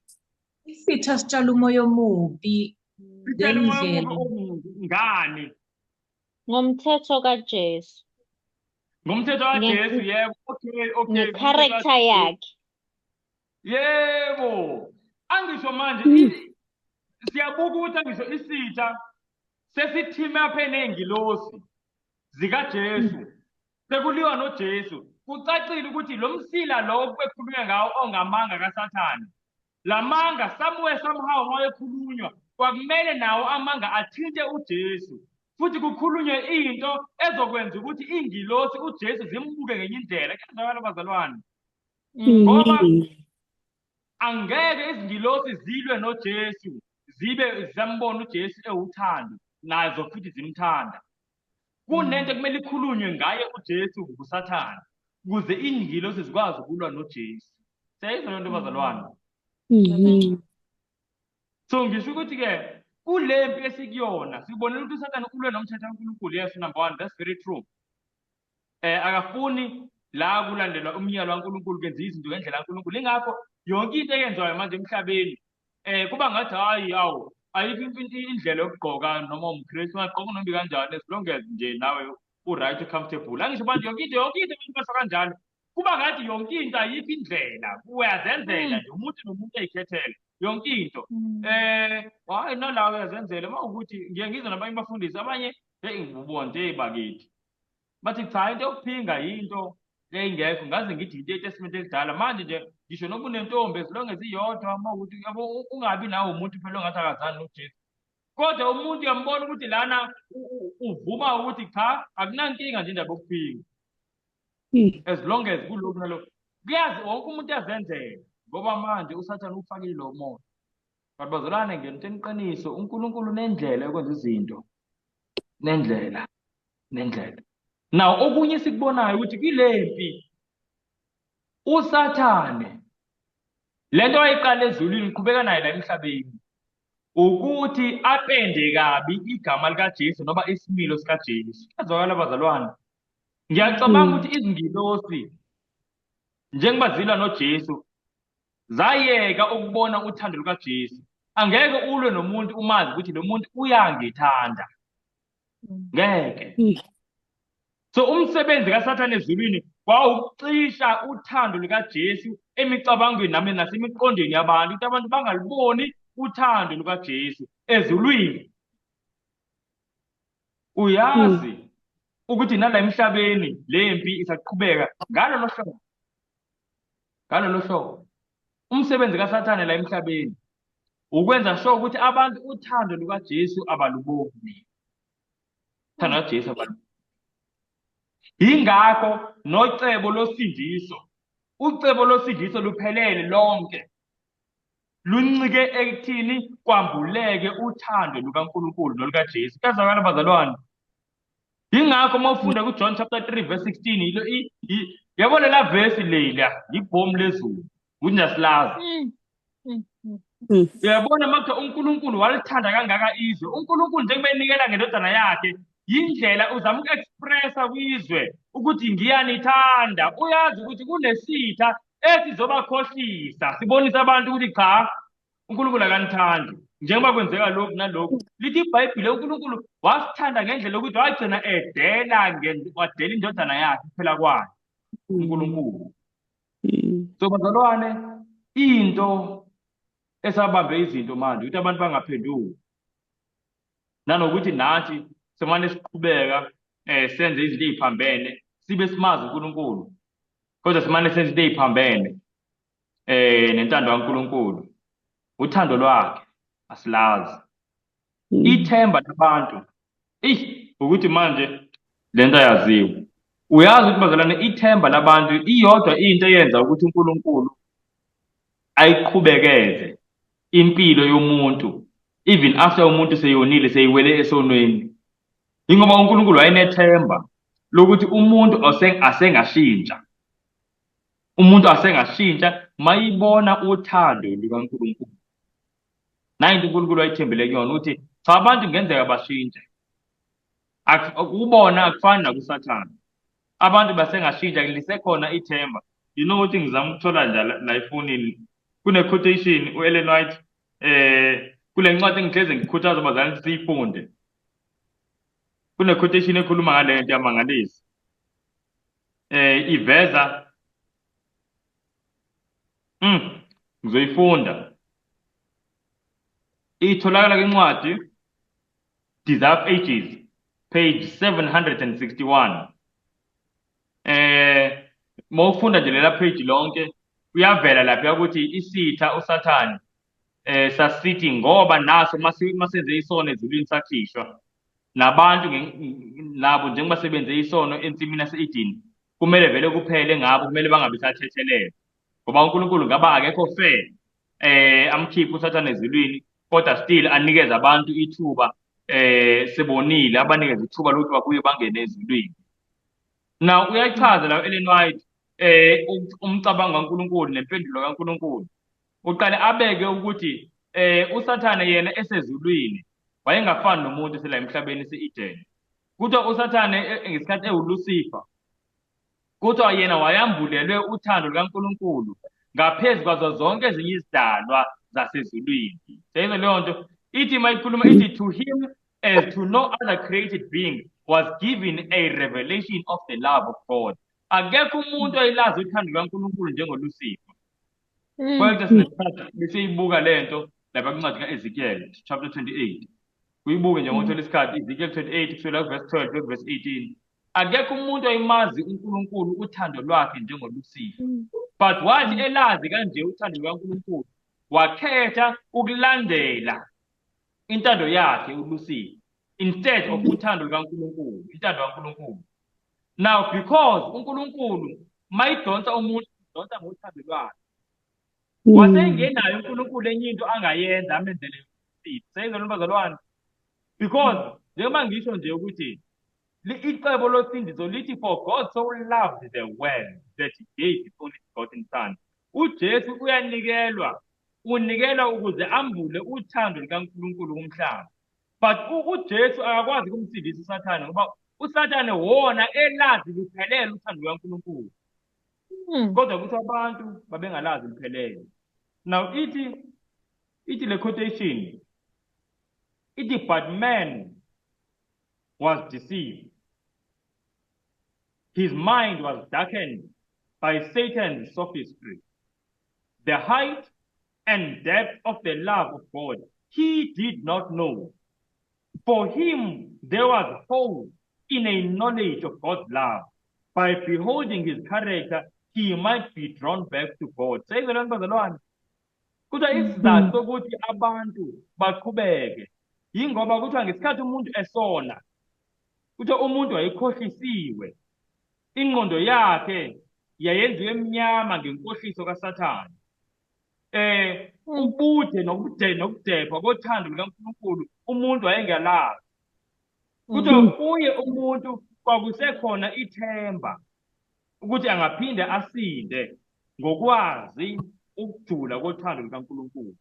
Isitha sitshala umoya omubi. Sitshala umoya omubi ngani? Ngomthetho kaJesu. Ngomthetho kaJesu, yebo. Okay, okay. Nge-character yakhe. Yebo. Angisho manje siyabuka ukuthi angisho isitha sesithime apha ney'ngilosi zikaJesu. Sekuliwa noJesu. Kucacile ukuthi lo msila lo bekhulunywa ngawo ongamanga kaSathane. Lamanga somewhere somehow mayekhulunywa kwakumele nawo amanga athinte uJesu. Futhi kukhulunywe into ezokwenza ukuthi ingilosi uJesu zimbuke ngenye indlela. Kuyazwakala bazalwane. Ngoba angeke izingilosi zilwe noJesu zibe ziyambona uJesu ewuthando nazo futhi zimthanda. Kunento ekumele ikhulunywe ngaye uJesu nguSathane ukuze ingilosi zikwazi ukulwa noJesu. Siyayizwa lento bazalwane? So ngisho ukuthi ke kule mpi esikuyona sibonela ukuthi uSathane ulwe nomthetho kaNkulunkulu. Yes, number one, that's very true. Akafuni la kulandelwa umyalo kaNkulunkulu kenza izinto ngendlela kaNkulunkulu. Ingakho yonke into eyenziwayo manje emhlabeni kuba ngathi hayi awu ayikho indlela yokugqoka noma umKristu ungagqoka noma kanjani as long as nje nawe u-right comfortable. Angisho manje yonke into abantu basho kanjalo. Kuba ngathi yonke into ayikho indlela, uyazenzela nje umuntu nomuntu eyikhethele yonke into. Hayi nala uyazenzela mawukuthi ngiye ngizwe nabanye bafundisi abanye hey ngibona nje bakithi. Bathi cha into yokuphinga yinto eyingekho ngaze ngithi into yeTestament elidala manje nje ngisho noma unentombi as long as iyodwa mawukuthi yabo ungabi nawe umuntu phela ongathi akazani noJesu. Kodwa umuntu uyambona ukuthi lana uvuma ukuthi cha akunankinga nje indaba yokuphinga. As long as kulokhu nalokhu kuyazi wonke umuntu uyazenzela ngoba manje uSathane ufakile lo moya. But bazalwane ngento eniqiniso uNkulunkulu unendlela yokwenza izinto. Nendlela. Nendlela. Now okunye sikubonayo ukuthi kulempi uSathane lento ayiqala ezulwini uqhubeka nayo la emhlabeni ukuthi apende kabi igama likaJesu noma isimilo sikaJesu. Kuyazwakala bazalwane? Ngiyacabanga ukuthi izingilosi njengoba zilwa noJesu zayeka ukubona uthando lukaJesu. Angeke ulwe nomuntu umazi ukuthi lo muntu uyangithanda. Ngeke. So umsebenzi kaSathane ezulwini wawucisha uthando lukaJesu emicabangweni nami nasemiqondweni yabantu ukuthi abantu bangaliboni uthando lukaJesu ezulwini. Uyazi ukuthi nala emhlabeni lempi isaqhubeka ngalolo hlobo. Ngalolo hlobo. Umsebenzi kaSathane la emhlabeni ukwenza sure ukuthi abantu uthando lukaJesu abaluboni. Uthando lukaJesu abaluboni. Yingakho nocebo losindiso, ucebo losindiso luphelele lonke. Luncike ekuthini kwambuleke uthando lukaNkulunkulu nolukaJesu. Kuyazwakala bazalwane? Yingakho uma ufunda kuJohn chapter 3 verse 16 yabo lela verse leliya ibhomu lezulu kunjasilazi. Uyabona makuthiwa uNkulunkulu walithanda kangaka izwe. uNkulunkulu njengoba enikela ngendodana yakhe yindlela uzama uku-expressa kwizwe ukuthi ngiyanithanda. Uyazi ukuthi kunesitha esizobakhohlisa sibonise abantu ukuthi cha uNkulunkulu akanithandi njengoba kwenzeka lokhu nalokhu. Lithi iBhayibhile uNkulunkulu wasithanda ngendlela yokuthi wagcina edela wadela indodana yakhe kuphela kwayo uNkulunkulu. So bazalwane into esabambe izinto manje ukuthi abantu bangaphenduki nanokuthi nathi semane siqhubeka senze izinto eziphambene sibe simazi uNkulunkulu kodwa simane senze into eziphambene nentando kaNkulunkulu. Uthando lwakhe asilazi. Ithemba labantu eish ukuthi manje lento ayaziwa. Uyazi ukuthi bazalwane, ithemba labantu iyodwa into eyenza ukuthi uNkulunkulu ayiqhubekeze impilo yomuntu even after umuntu seyonile, seyiwele esonweni, ingoba uNkulunkulu wayenethemba lokuthi umuntu asengashintsha, umuntu asengashintsha mayibona uthando lukaNkulunkulu. Nayo into uNkulunkulu wayethembele kuyona ukuthi cha, abantu kungenzeka bashintshe. Kubona akufani nakuSathane, abantu basengashintsha, lisekhona ithemba. You know ukuthi ngizama ukuthola nje la efonini, kune-quotation u-Ellen White kule ncwadi engihleze ngikhuthaza abazali ukuthi siyifunde. Kune-quotation ekhuluma ngale nto, yamangalisa, iveza ngizoyifunda, itholakala kwincwadi Desire of Ages, page 761. Mawufunda nje lela page lonke, kuyavela lapha ukuthi isitha uSathane sasithi ngoba naso masenze isono ezulwini sakhishwa nabantu nabo njengoba sebenze isono ensimini yase-Eden, kumele vele kuphele ngabo, kumele bangabe sathethelelwa ngoba uNkulunkulu ngaba akekho fair amkhiphe uSathane ezulwini, kodwa still anikeze abantu ithuba, sebonile, abanikeze ithuba lokuthi babuye bangene ezulwini. Now uyachaza la Ellen White umcabango kaNkulunkulu nempendulo kaNkulunkulu. Uqale abeke ukuthi uSathane yena esezulwini wayengafani nomuntu esela emhlabeni ese-Eden. Kuthiwa uSathane ngesikhathi ewuLucifer, kuthiwa yena wayambulelwe uthando lukaNkulunkulu ngaphezu kwazo zonke ezinye izidalwa zasezulwini. Seyizwa leyo nto, ithi mayikhuluma ithi, "To him as to no other created being was given a revelation of the love of God." Akekho umuntu oyilazi uthando lukaNkulunkulu njengoLucifer. Kodwa sinesikhathi bese ibuka lento lapha kwincwadi kaEzekiel chapter 28. Uyibuke nje ngothola isikhathi, Ezekiel 28 kusukela kuverse 12 kuya kuverse 18. Akekho umuntu oyimazi uNkulunkulu uthando lwakhe njengoLucifer. But wathi elazi kanje uthando lukaNkulunkulu, wakhetha ukulandela intando yakhe uLucifer instead of uthando lukaNkulunkulu, intando kaNkulunkulu. Now because uNkulunkulu mayidonsa umuntu, udonsa ngothando lwakhe. Wasengenayo uNkulunkulu enye into angayenza amenzele isipho. Seyizona bazalwane. Because njengoba ngisho nje ukuthi icebo losindiso lithi, "For God so loved the world that he gave his only begotten son." UJesu uyanikelwa, unikelwa ukuze ambule uthando likaNkulunkulu kumhlaba. But uJesu akakwazi ukumsindisa uSathane ngoba uSathane wona elazi luphelele uthando lukaNkulunkulu. Kodwa ukuthi abantu babengalazi luphelele. Now ithi le quotation ithi, "But man was deceived. His mind was darkened by Satan's sophistry. The height and depth of the love of God he did not know. For him there was hope in a knowledge of God's love. By beholding his character, he might be drawn back to God." Seyizolwana bazalwane. Kuthiwa isizathu sokuthi abantu baqhubeke yingoba kuthiwa ngesikhathi umuntu esona, kuthiwa umuntu wayekhohlisiwe, ingqondo yakhe yayenziwe emnyama ngenkohliso kaSathane. Ubude nokude nokudepha kothando lukaNkulunkulu umuntu wayengalazi. Kuthiwa kuye umuntu kwakusekhona ithemba ukuthi angaphinde asinde ngokwazi ukujula kothando lukaNkulunkulu.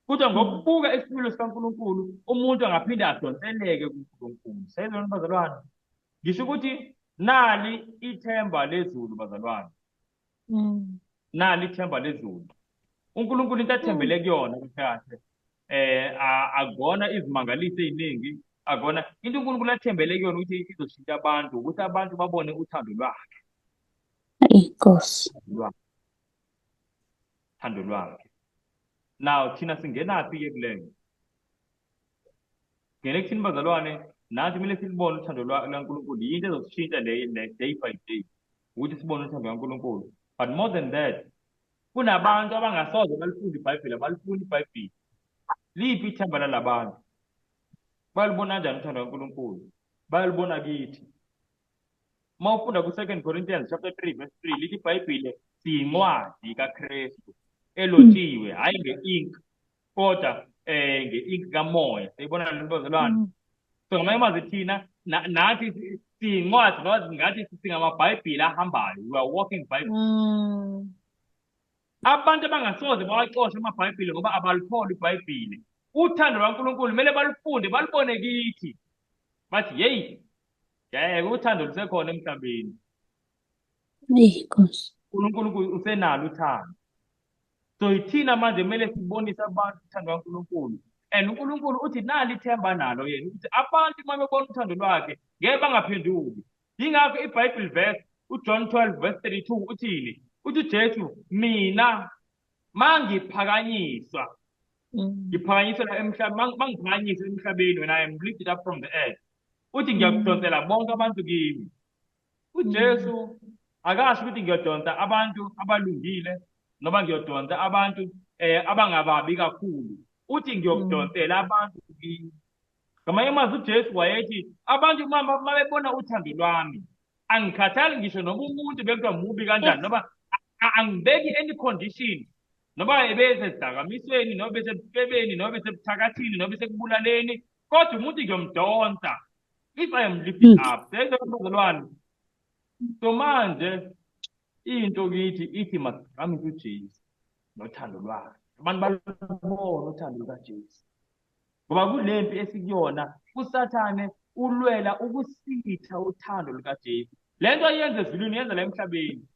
Kodwa ngokubuka isimilo sikaNkulunkulu umuntu angaphinde adonseleke kuNkulunkulu. Seyizona bazalwane. Ngisho ukuthi nali ithemba lezulu bazalwane. Nali ithemba lezulu. uNkulunkulu into athembele kuyona kahle kahle akona izimangaliso eziningi, akona into uNkulunkulu athembele kuyona ukuthi izoshintsha abantu, ukuthi abantu babone uthando lwakhe. Inkosi. Uthando lwakhe. Now thina singenaphi ke kuleyo? Ngene kuthini bazalwane, nathi kumele silibone uthando lwaNkulunkulu. Yinto ezosishintsha le day by day, ukuthi sibone uthando lwaNkulunkulu. But more than that, kunabantu abangasoze balifunde iBhayibheli, abalifuni iBhayibheli. Liphi ithemba lalabantu? Bayalubona kanjani uthando lukaNkulunkulu? Bayalubona kithi. Uma ufunda ku-2 Corinthians chapter 3 verse 3 lithi iBhayibhile siyincwadi kaKristu elotshiwe, hhayi nge-ink kodwa nge-ink kamoya. Siyibona le nto bazalwane. So ngamanye amazwi thina nathi siyincwadi noma ngathi singamabhayibhile ahambayo. We are walking Bible. Abantu abangasoze bawaxoshe amabhayibhile ngoba abalitholi iBhayibhile. Uthando lwaNkulunkulu kumele balufunde balubone kithi. Bathi yeyi, ngeke uthando lusekhona emhlabeni. Eyi Nkosi. uNkulunkulu usenalo uthando. So ithina manje kumele sibonise abantu uthando lwaNkulunkulu. And uNkulunkulu uthi nali ithemba nalo yena ukuthi abantu uma bebona uthando lwakhe ngeke bangaphenduki. Yingakho iBhayibheli verse uJohn 12 verse 32 uthini? Uthi uJesu mina mangiphakanyiswa ngiphakanyiswa emhlabeni, mangiphakanyiswa emhlabeni when I am lifted up from the earth. Uthi ngiyakudonsela bonke abantu kimi. uJesu akasho ukuthi ngiyodonsa abantu abalungile noma ngiyodonsa abantu abangababi kakhulu. Uthi ngiyokudonsela abantu kimi. Ngamanye amazwi uJesu wayethi abantu uma bebona uthando lwami angikhathali ngisho noma umuntu bekuthiwa mubi kanjani noma angibeki any condition noma ebesezidakamisweni noma besebufebeni noma besebuthakathini noma besekubulaleni kodwa umuntu ngiyomdonsa if I am lifted up. Seyizwa. So manje into kithi ithi masigqamise uJesu nothando lwakhe. Abantu balubona uthando lukaJesu. Ngoba kulempi esikuyona uSathane ulwela ukusitha uthando lukaJesu. Le nto ayenza ezulwini yenza la emhlabeni.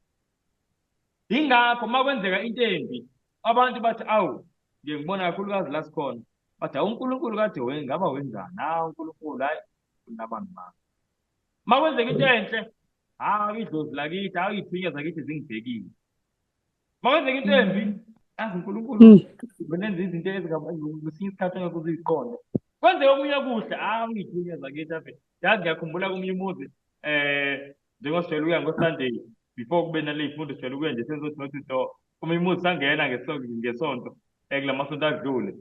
Yingakho uma kwenzeka into embi abantu bathi awu, ngiye ngibona kakhulukazi la sikhona bathi awu uNkulunkulu kade ngaba wenzani? Hawu uNkulunkulu hayi unabantu bakhe. Uma kwenzeka into enhle, hawu idlozi lakithi, hawu iy'thunywa zakithi zingibhekile. Uma kwenzeka into embi, yazi uNkulunkulu wenza izinto kwesinye isikhathi ongeke uze uyiqonde. Kwenzeka okunye okuhle, hawu iy'thunywa zakithi ave. Yazi ngiyakhumbula komunye umuzi njengoba sijwayele ukuya ngo-Sunday before kube nale y'fundo sijwayele ukuya nje senzothi nothi do. Komunye umuzi sangena ngesonto kula masonto adlule.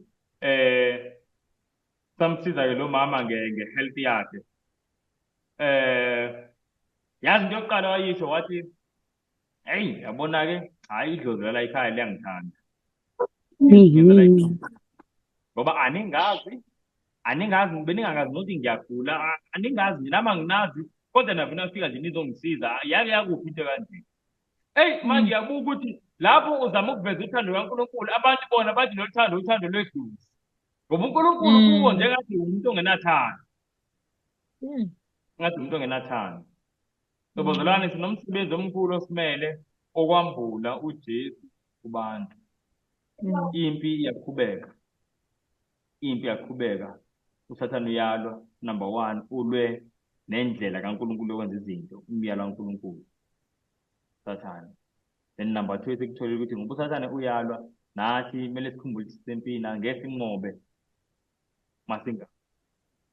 Samsiza-ke lo mama nge-health yakhe. Yazi into yokuqala wayisho wathi hey yabona-ke hhayi idlozi lala ekhaya liyangithanda. Ngoba aningazi, beningakazi nokuthi ngiyagula, aningazi nje nami anginazi kodwa navele nafika nje nizongisiza. Yake yakuphi into kanje? Eyi manje uyabuka ukuthi lapho uzama ukuveza uthando lukaNkulunkulu abantu bona bathi lolu thando uthando lwedlozi. Ngoba uNkulunkulu kubo njengathi umuntu ongenathando. Ngathi umuntu ongenathando. So bazalwane sinomsebenzi omkhulu osimele okwambula uJesu kubantu. Impi iyaqhubeka. Impi iyaqhubeka. uSathane uyalwa, number 1 ulwe nendlela kaNkulunkulu yokwenza izinto, umyalo kaNkulunkulu. Sathane. Then number 2 esikutholile ukuthi ngoba uSathane uyalwa nathi kumele sikhumbule ukuthi sisempini angeke sinqobe masinga.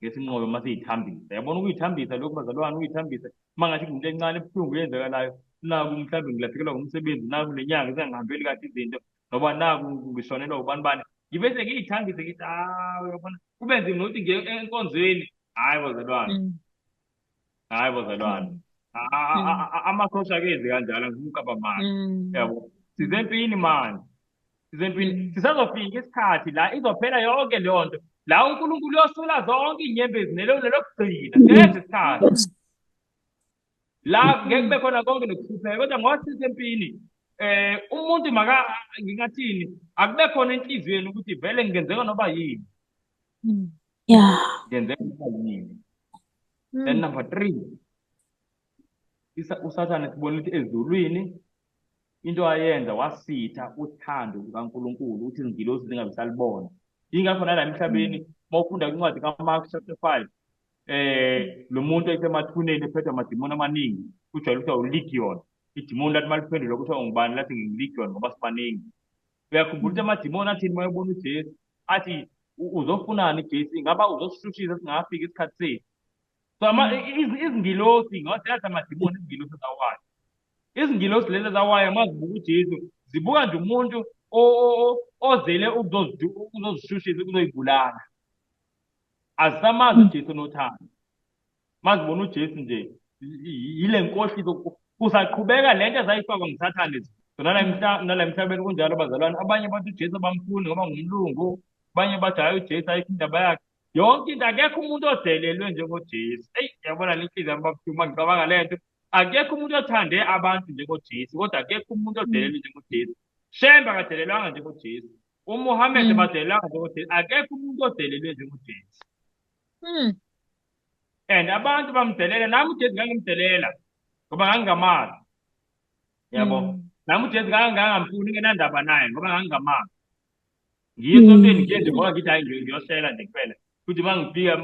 Ngeke sinqobe masiyithambisa. Yabona ukuyithambisa lokhu bazalwane, ukuyithambisa uma ngathi into encane ebuhlungu eyenzakalayo, naku mhlawumbe ngilahlekelwa ngumsebenzi, naku nenyanga zingangihambeli kahle izinto, ngoba naku ngishonelwa ubani bani. Ngibese ngiyithambise ngithi hawu uyabona kube nzima nokuthi ngiye enkonzweni. Hhayi bazalwane. Hhayi bazalwane. Amasosha akenzi kanjalo, angifuni ukuqamba amanga. Yabo. Sizempini manje. Sizempini. Sisazofika isikhathi la izophela yonke leyo nto. La uNkulunkulu uyosula zonke iy'nyembezi nelokugcina. Siyeza isikhathi. La ngeke kube khona konke nokuhlupheka kodwa ngoba sisempini umuntu maka ngingathini akube khona enhliziyweni ukuthi vele ngenzeka noba yini. Yeah. Ngenzeka noba yini. Then number 3 uSathane sibona ukuthi ezulwini into ayenza wasitha uthando lukaNkulunkulu ukuthi izingilosi zingabe salibona. Yingakho nala emhlabeni mawufunda incwadi kaMark chapter 5 lo muntu esemathuneni ephethwe amadimoni amaningi kujwayele kuthiwa uLegion. Idimoni lathi maliphendula kuthiwa ungubani lathi nginguLegion ngoba sibaningi. Uyakhumbula ukuthi amadimoni athini uma ebona uJesu athi uzofunani Jesu, ingaba uzosishushisa singafiki isikhathi sethu. So izingilosi ngoba siyazi amadimoni izingilosi zawayo. Izingilosi lezi zawayo uma zibuka uJesu zibuka nje umuntu ozele ukuzozishushisa ukuzoyibulala. Azisamazi uJesu onothando. Mazibona uJesu nje yile nkohliso, kusaqhubeka lento ezayifakwa nguSathane. So nala emhlabeni kunjalo bazalwane, abanye bathi uJesu abamfuni ngoba ngumlungu, abanye bathi hhayi uJesu ayikho indaba yakhe. Yonke into, akekho umuntu odelelwe njengoJesu. Eyi, yabona le nhliziyo yami babuhlungu uma ngicabanga le nto. Akekho umuntu othande abantu njengoJesu, kodwa akekho umuntu odelelwe njengoJesu. Shembe akadelelwanga njengoJesu. UMuhammad abadelelwanga njengoJesu. Akekho umuntu odelelwe njengoJesu. And abantu bamdelela, nami uJesu ngangimdelela ngoba ngangingamazi. Yabo. Nami uJesu ngangingamfuni, ngingenandaba naye ngoba ngangingamazi. Ngiye esontweni ngiye nje ngoba ngithi hayi ngiyoshela nje kuphela. Futhi uma ngifika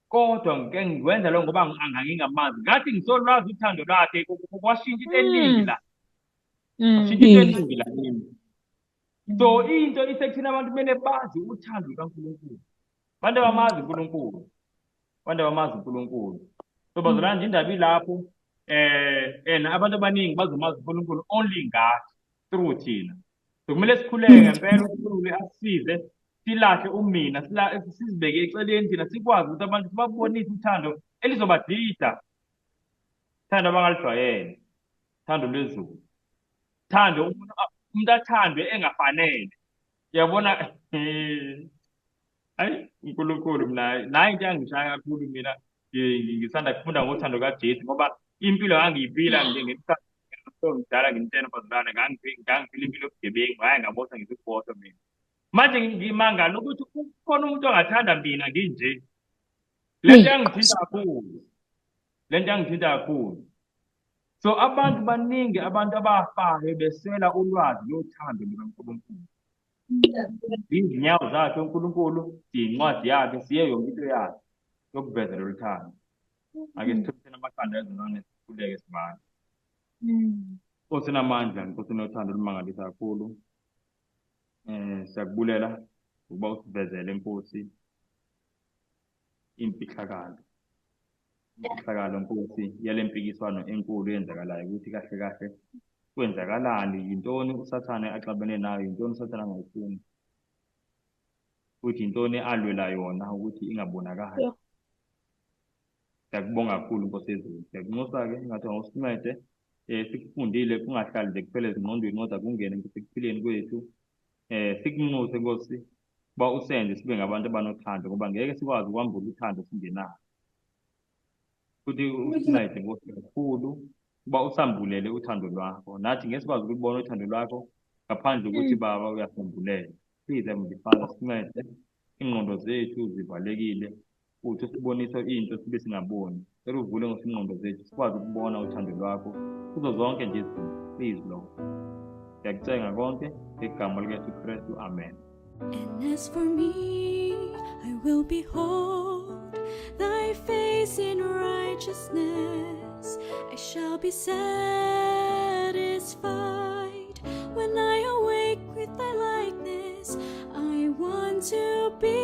kodwa ngike ngikwenza lokho ngoba ngangingamazi. Ngathi ngisolwazi uthando lwakhe, kwashintsha into eningi la. Kwashintsha into eningi la kimi. So into isekuthina abantu kumele bazi uthando lukaNkulunkulu. Abantu abamazi uNkulunkulu. Abantu abamazi uNkulunkulu. So bazalwane nje indaba ilapho, and abantu abaningi bazomazi uNkulunkulu only ngathi, through thina. So kumele sikhuleke ngempela uNkulunkulu asisize silahle umina, sizibeke eceleni thina, sikwazi ukuthi abantu sibabonise uthando elizobadida. Uthando abangalijwayele, uthando lwezulu. Uthando umuntu athandwe engafanele. Uyabona, hayi uNkulunkulu mina nayi into yangishaya kakhulu mina, ngisanda kufunda ngothando kaJesu ngoba impilo ngangiyiphila ngesikhathi ngidala ngimtshela bazalwane, ngangiphila impilo yobugebengu, hhayi ngaboshwa ngisikuboshwa mina. Manje ngimangala ukuthi kukhona umuntu ongathanda mina nginje. Le nto yangithinta kakhulu. Le nto yangithinta kakhulu. So abantu baningi abantu abafayo beswela ulwazi lothando lukaNkulunkulu. Izinyawo zakhe uNkulunkulu, siyincwadi yakhe, siye yonke into yakhe yokuveza lolu thando. Ake sithutheni amakhanda ezingane sikhuleke sibani. Nkosi namandla, Nkosi nothando olumangalisa kakhulu. Siyakubulela ukuba usivezele Nkosi imfihlakalo. Imfihlakalo Nkosi yale mpikiswano enkulu eyenzakalayo ukuthi kahle kahle kwenzakalani, yintoni uSathane axabene nayo, yintoni uSathane angayifuni, futhi yintoni alwela yona ukuthi ingabonakali. Siyakubonga kakhulu Nkosi yezulu. Siyakunxusa-ke engathi awusincede, sikufundile kungahlali nje kuphela ezingqondweni kodwa kungene Nkosi ekuphileni kwethu. Sikunxuse Nkosi uba usenze sibe ngabantu abanothando ngoba ngeke sikwazi ukwambula uthando singenalo. Futhi usincede Nkosi kakhulu uba usambulele uthando lwakho. Nathi ngeke sikwazi ukulubona uthando lwakho ngaphandle ukuthi Baba uyasambulela. Please Heavenly Father, sincede, ingqondo zethu zivalekile, futhi usibonise into sibe singaboni. Cela uvule ngosingqondo zethu sikwazi ukubona uthando lwakho kuzo zonke nje izinto. Please Lord. Siyakucenga konke ngegama likaYesu Kristu. Amen. And as for me, I will behold thy face in righteousness. I shall be satisfied when I awake with thy likeness. I want to be